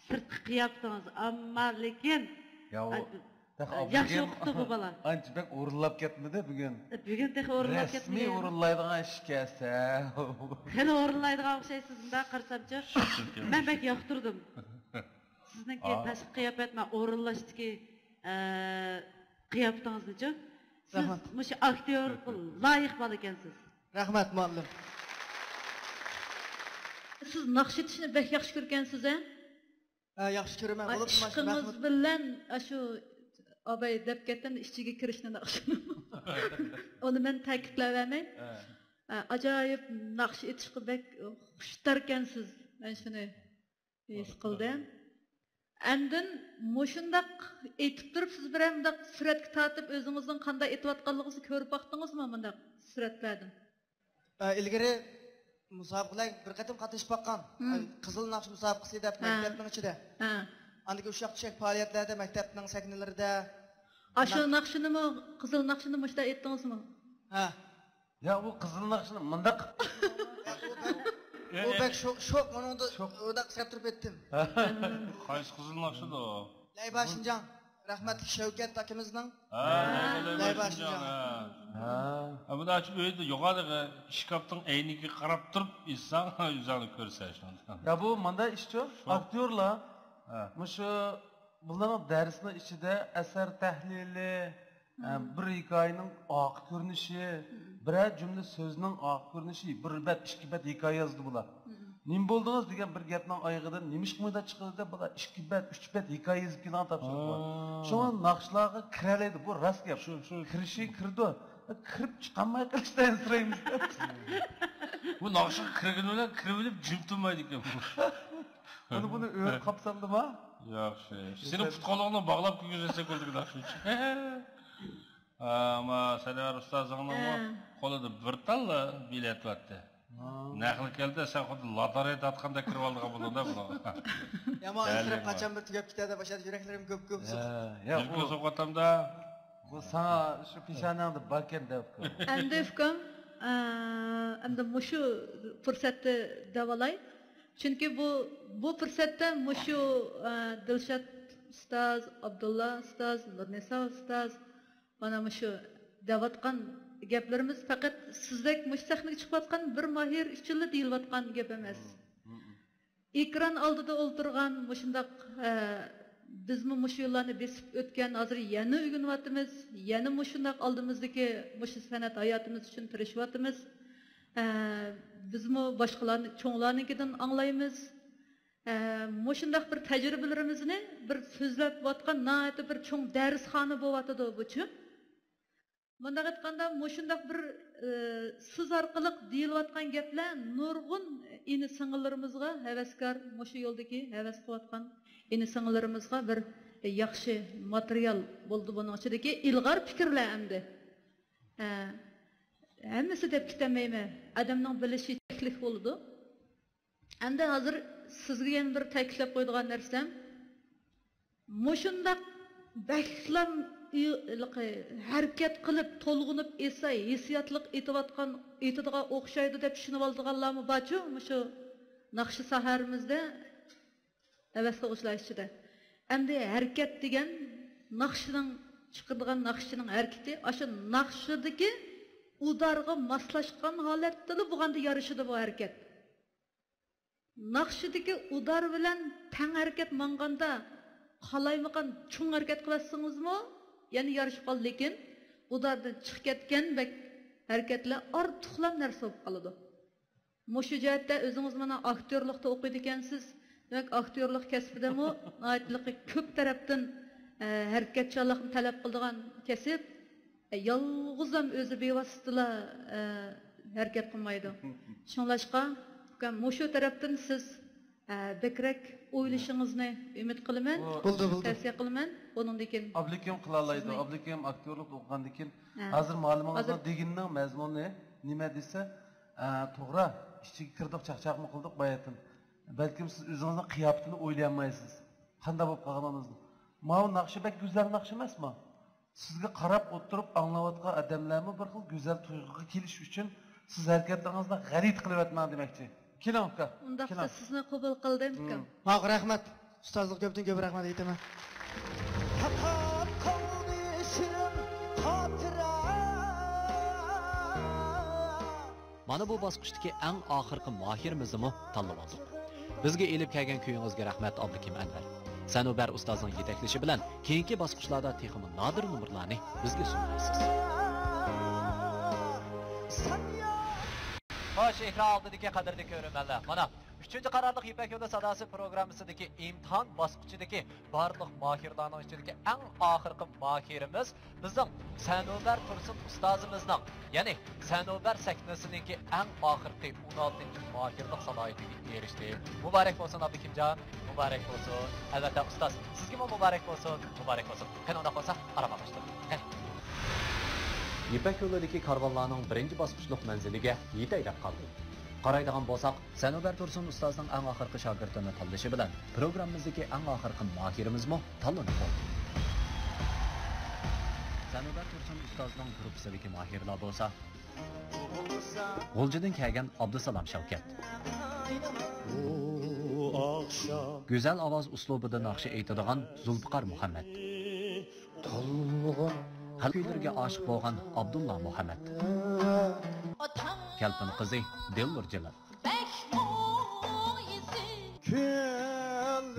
سىرتقى قىياپىتىڭىز، ئەمما لېكىن، ياۋ، ئا، تېخى ياخشى ئابلىكىم ئوقۇپتۇ بۇ بالا. ئانچە بەك ئورۇنلاپ كەتمىدى بۈگۈن. بۈگۈن تېخى ئورۇنلاپ رەسمىي كەتمىدى. ئورۇنلايدىغان ئىش كەلسە. خېلى ئورۇنلايدىغان ئوخشايسىز، مۇنداق قارىسامچۇ. مەن بەك ياقتۇردۇم. سىزنىڭكى، ئا، تاشقى قىياپەت، مەن ئورۇنلاشتىكى، ئە، قىياپىتىڭىزنىچۇ. سىز رەھمەت. مۇشۇ ئاكتيور لايىق بالا ئىكەنسىز. رەھمەت، مۇئەللىم. سىز ناخشا ئېيتىشنى بەك ياخشى كۆرگەنسىز، ھە؟ ھە، ياخشى كۆرىمەن. ۋاي، بولۇپمۇ مانا ئىشقىڭىز مەخمۇت بىلەن ئاشۇ ئاباي دەپ كەتكەن ئىچىگە كىرىشنى ناخشىنىڭ. ئۇنى مەن تەكىتلەۋەرمەي. ھە. ھە، ئاجايىپ ناخشا ئېيتىشقا بەك خۇشتاركەنسىز. مەن شۇنى ھېس قىلدىم. ئاندىن مۇشۇنداق ئېيتىپ تۇرۇپ، سىز بىرەر مۇنداق سۈرەتكە تارتىپ، ئۆزىڭىزنىڭ قانداق ئېيتىۋاتقانلىقىڭىزنى كۆرۈپ باقتىڭىزمۇ مۇنداق سۈرەتلەردىن؟ ئە، ئىلگىرى مۇسابىقىلەرگە بىر قېتىم قاتنىشىپ باققان. مم. ئە، قىزىل ناخشا مۇسابىقىسى دەپ ھە. مەكتەپنىڭ ئىچىدە. ھە. ئاندىن كېيىن ئۇششاق چۈششەك پائالىيەتلەردە، مەكتەپنىڭ سەھنىلىرىدە. ئاشۇ مۇنداق ناخشىنىمۇ، قىزىل ناخشىنى مۇشۇنداق ئېيتتىڭىزمۇ؟ ھە. يا، ئۇ قىزىل ناخشىنى مۇنداق. يا، ئۇ بەك، ئۇ بەك شوك، شوك، ئۇنىڭدا شوك. ئۇنداق سەپ تۇرۇپ ئېيتتىم. قايسى قىزىل ناخشىدۇ؟ لەيبا شىنجاڭ، رەھمەتلىك شەۋكەت ئاكىمىزنىڭ. ھە، لەيبا لەيبا شىنجاڭ، شىنجاڭ. ھە. ھە. ھە، بۇنى ئاشۇ ئۆيدە يوغان ئىشكاپنىڭ ئەينىكىگە قاراپ تۇرۇپ ئېيتساڭ، ئۆزۈڭنى كۆرسەن شۇنىڭدا. يا، بۇ مانداق ئىشچۇ، شوق. ئاكتيورلار، ھە. مۇشۇ بۇلارنىڭ دەرسنىڭ ئىچىدە ئەسەر تەھلىلى، ئە، مم. بىر ھېكايىنىڭ ئارقا كۆرۈنۈشى، مم. بىرەر جۈملە سۆزنىڭ ئارقا كۆرۈنۈشى، بىر بەت، ئىككى بەت ھېكايە يازدى بۇلار. مم. نېمە بولدىڭىز دېگەن بىر گەپنىڭ ئايىغىدىن نېمىشقا مۇنداق چىقىدۇ دەپ، بۇلار ئىككى بەت، ئۈچ بەت ھېكايە يېزىپ كېلىدىغان تاپشۇرۇق بار. ھا. شۇڭا ناخشىلارغا كىرەلەيدۇ، بۇ راست گەپ. شۇ، شۇ. كىرىشى كىرىدۇ. كىرىپ چىقالماي قېلىشتا ئەنسىرەيمىز. بۇ ناخشىغا كىرگىنى بىلەن كىرىۋېلىپ جىم تۇرمايدىكەن بۇ. ئۇنى بۇنى ئۆرە قاپسالدىما؟ ياخشى. سېنىڭ پۇت-قولۇڭنى باغلاپ كىرگۈزسەك بولىدىكەن ناخشا ئۈچۈن. ئەمما سەرۋەر ئۇستازىڭنىڭمۇ ھە. قولىدا بىر تاللا بېلەت بارتى. ھا. نەقلى كەلدى، سەن خۇددى لاتارىيە تارتقاندەك كىرىۋالىدىغان بولدۇڭ-دە بۇنىڭغا. يامان ئەنسىرەپ، قاچان بىر تۈگەپ كېتەر دەپ ئاشۇ يۈرەكلىرىم گۈپ-گۈپ سوقۇپ. يا، يۈرىكىڭ سوقۇۋاتامدا. بۇ ساڭا شۇ پېشانەڭدە باركەن دەپ. ئەمدى ئۇكام، ئە، ئەمدى مۇشۇ پۇرسەتتە دەۋالاي. چۈنكى بۇ، بۇ پۇرسەتتە مۇشۇ، ئە، دىلشات ئۇستاز، ئابدۇللا ئۇستاز، نۇرنىسا ئۇستاز، مانا مۇشۇ دەۋاتقان گەپلىرىمىز پەقەت سىزدەك مۇشۇ سەھنىگە چىقىۋاتقان بىر ماھىر ئۈچۈنلا دېيىلىۋاتقان گەپ ئەمەس. مم، مم، مم. ئېكران ئالدىدا ئولتۇرغان مۇشۇنداق، ئە، بىزمۇ مۇشۇ يىللارنى بېسىپ ئۆتكەن، ھازىر يەنە ئۆگىنىۋاتىمىز، يەنە مۇشۇنداق ئالدىمىزدىكى مۇشۇ سەنئەت ھاياتىمىز ئۈچۈن تىرىشىۋاتىمىز. ئە، بىزمۇ باشقىلارنى، چوڭلارنىڭكىدىن ئاڭلايمىز. ئە، مۇشۇنداق بىر تەجرىبىلىرىمىزنى بىر سۆزلەپۋاتقان ناھايىتى بىر چوڭ دەرسخانا بولۇۋاتىدۇ بۇچۇ. مۇنداق ئېيتقاندا، مۇشۇنداق بىر، ئى، سىز ئارقىلىق دېيىلىۋاتقان گەپلەر نۇرغۇن ئىنى-سىڭىللىرىمىزغا، ھەۋەسكار، مۇشۇ يولدىكى ھەۋەس قىلىۋاتقان ئىنى-سىڭىللىرىمىزغا بىر ياخشى ماتېرىيال بولدى. بۇنىڭ ئىچىدىكى ئىلغار پىكىرلەر ئەمدى. ھە، ھەممىسى دەپ كېتەلمەيمەن. ئادەمنىڭ بىلىشى چەكلىك بولىدۇ. ئەمدى ھازىر سىزگە يەنە بىر تەكىتلەپ قويىدىغان نەرسەم، مۇشۇنداق بەكلا ھېلىقى ھەرىكەت قىلىپ، تولغىنىپ ئېيتسا، ھېسسىياتلىق ئېيتىۋاتقان، ئېيتىدىغان ئوخشايدۇ دەپ چۈشىنىۋالىدىغانلارمۇ بارچۇ، مۇشۇ ناخشا ساھەمىزدە ھەۋەس قىلغۇچىلار ئىچىدە. ئەمدى ھەرىكەت دېگەن ناخشىنىڭ، چىقىرىدىغان ناخشىنىڭ ھەرىكىتى، ئاشۇ ناخشىدىكى ئۇدارغا ماسلاشقان ھالەتتىلا بولغاندا يارىشىدۇ بۇ ھەرىكەت. ناخشىدىكى ئۇدار بىلەن تەڭ ھەرىكەت ماڭغاندا، قالايمىقان چوڭ ھەرىكەت قىلىۋەتسىڭىزمۇ يەنە يارىشىپ قالىدۇ، لېكىن ئۇداردىن چىقىپ كەتكەندەك ھەرىكەتلەر ئارتۇقلام نەرسە بولۇپ قالىدۇ. مۇشۇ جەھەتتە ئۆزىڭىز مانا ئاكتيورلۇقتا ئوقۇيدىكەنسىز. دېمەك، ئاكتيورلۇق كەسپىدىمۇ ناھايىتى كۆپ تەرەپتىن، ئە، ھەرىكەتچانلىقنى تەلەپ قىلىدىغان كەسىپ. ئە، يالغۇزام ئۆزى بىۋاسىتىلا، ئە، ھەرىكەت قىلمايدۇ. شۇڭلاشقا، ئۇكام، مۇشۇ تەرەپتىن سىز، ئە، بەكرەك ئويلىشىڭىزنى ئۈمىد قىلىمەن. بولدى، بولدى. تەۋسىيە قىلىمەن. ئۇنىڭدىن كېيىن ئابلىكىم قىلالايدۇ. سىزنى ئابلىكىم ئاكتيورلۇق ئوقۇغاندىن كېيىن، ھە. ھازىر مۇئەللىمىڭىزنىڭ ھازىر دېگىنىنىڭ مەزمۇنى نېمە دېسە، ئە، توغرا، ئىچىگە كىردۇق، چاقچاقمۇ قىلدۇق باياتىن. بەلكىم سىز ئۆزىڭىزنىڭ قىياپىتىنى ئويلىيالمايسىز. قانداق بولۇپ قالغىنىڭىزنى. ماۋۇ ناخشا بەك گۈزەل ناخشا ئەمەسمۇ؟ سىزگە قاراپ ئولتۇرۇپ ئاڭلاۋاتقان ئادەملەرمۇ بىر خىل گۈزەل تۇيغۇغا كېلىش ئۈچۈن سىز ھەرىكەتلىرىڭىزنى غەلىتە قىلىۋەتمەڭ دېمەكچى. كېلىڭ، ئۇكا. ئۇنداقتا كېلىڭ. سىزنى قوبۇل قىلدىم، ئۇكام. ماقۇل، رەھمەت. ئۇستازلىق كۆپتىن كۆپ رەھمەت ئېيتىمەن. تاقاپ قالدى شېرىن خاتىرە. مانا بۇ باسقۇچتىكى ئەڭ ئاخىرقى ماھىرىمىزنىمۇ تاللىۋالدۇق. بىزگە ئېلىپ كەلگەن كۈيىڭىزگە رەھمەت، ئابلىكىم ئەنۋەر. سەنۇبەر ئۇستازنىڭ يېتەكلىشى بىلەن كېيىنكى باسقۇچلاردا تېخىمۇ نادىر نومۇرلارنى بىزگە سۇنغايسىز. خوش، ئېكران ئالدىدىكى قەدىرلىك كۆرۈرمەنلەر، مانا، ئۈچىنچى قارارلىق يىپەك يولى ساداسى پروگراممىسىدىكى ئىمتىھان باسقۇچىدىكى بارلىق ماھىرلارنىڭ ئىچىدىكى ئەڭ ئاخىرقى ماھىرىمىز بىزنىڭ سەنۇبەر تۇرسۇن ئۇستازىمىزنىڭ، يەنى سەنۇبەر سەھنىسىنىڭكى ئەڭ ئاخىرقى ئون ئالتىنچى ماھىرلىق سالاھىيىتىگە ئېرىشتى. مۇبارەك بولسۇن، ئابلىكىمجان، مۇبارەك بولسۇن. ئەلۋەتتە، ئۇستاز، سىزگىمۇ مۇبارەك بولسۇن، مۇبارەك بولسۇن. قېنى، ئۇنداق بولسا، ئارام ئالماشتۇرۇڭ. قېنى. يىپەك يولىدىكى كارۋانلارنىڭ بىرىنچى باسقۇچلۇق مەنزىلىگە يېتەي دەپ قالدى. قارايدىغان بولساق، سەنۇبەر تۇرسۇن ئۇستازنىڭ ئەڭ ئاخىرقى شاگىرتىنى تاللىشى بىلەن پروگراممىمىزدىكى ئەڭ ئاخىرقى ماھىرىمىزمۇ تاللىنىپ بولدى. سەنۇبەر تۇرسۇن ئۇستازنىڭ گۇرۇپپىسىدىكى ماھىرلار بولسا، غۇلجىدىن كەلگەن ئابدۇسالام شەۋكەت، گۈزەل ئاۋاز ئۇسلۇبىدا ناخشا ئېيتىدىغان زۇلپىقار مۇھەممەت، خەلق كۈيلىرىگە ئاشىق بولغان ئابدۇللا مۇھەممەت، كەلپىن قىزى دىلنۇر جېلىل،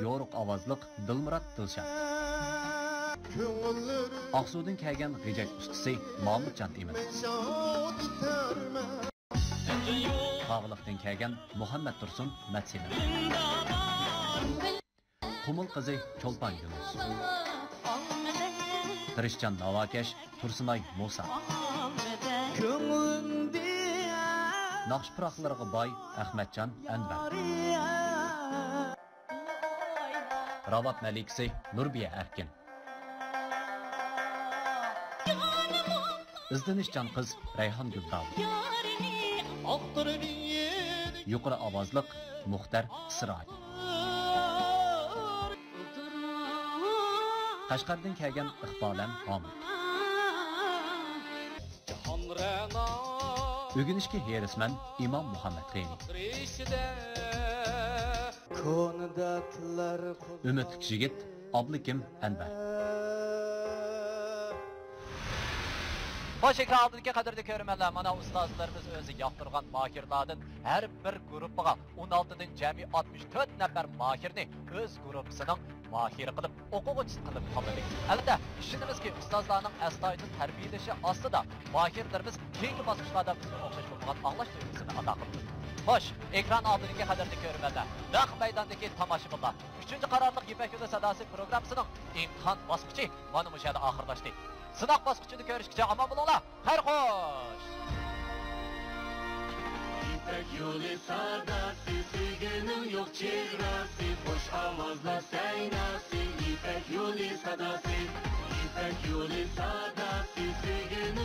يورۇق ئاۋازلىق دىلمۇرات دىلشات، ئاقسۇدىن كەلگەن غېجەك ئۇستىسى مامۇتجان ئىمىن، قاغىلىقتىن كەلگەن مۇھەممەت تۇرسۇن مەتسىنىم، قۇمۇل قىزى چولپان يۇنۇس، تىرىشچان ناۋاكەش تۇرسۇنئاي مۇسا، ناخشا پۇراقلىرىغا باي ئەخمەتجان ئەنۋەر، راۋاب مەلىكىسى نۇربىيە ئەركىن، ئىزدىنىشچان قىز رەيھانگۈل داۋۇت، يۇقىرى ئاۋازلىق مۇختەر ئىسرائىل، قەشقەردىن كەلگەن ئىقبالەم ھامۇت، ئۆگىنىشكە ھېرىسمەن ئىمام مۇھەممەت غېنى، ئۈمىدلىك يىگىت ئابلىكىم ئەنۋەر. خوش، ئېكران ئالدىدىكى قەدىرلىك كۆرۈرمەنلەر، مانا ئۇستازلىرىمىز ئۆزى ياقتۇرغان ماھىرلاردىن ھەر بىر گۇرۇپپىغا ئون ئالتىدىن جەمئىي ئاتمىش تۆت نەپەر ماھىرنى ئۆز گۇرۇپپىسىنىڭ ماھىرى قىلىپ، ئوقۇغۇچىسى قىلىپ تاللىدى. ئەلۋەتتە، ئىشىنىمىزكى، ئۇستازلارنىڭ ئەستايىدىل تەربىيەلىشى ئاستىدا ماھىرلىرىمىز كېيىنكى باسقۇچلاردا بىزگە ئوخشاش بولمىغان ئاڭلاش تۇيغۇسىنى ئاتا قىلىدۇ. خوش، ئېكران ئالدىدىكى قەدىرلىك كۆرۈرمەنلەر، نەق مەيداندىكى تاماشىبىنلار، ئۈچىنچى قارارلىق يىپەك يولى ساداسى پروگراممىسىنىڭ ئىمتىھان باسقۇچى مانا مۇشۇ يەردە ئاخىرلاشتى. سىناق باسقۇچىدا كۆرۈشكىچە ئامان بولۇڭلار. خەير خوش! يىپەك يولى ساداسى، سۆيگۈنىڭ يوق چېگراسى، خوش ئاۋازلار سەيناسى، يىپەك يولى ساداسى، يىپەك يولى ساداسى، سۆيگۈنىڭ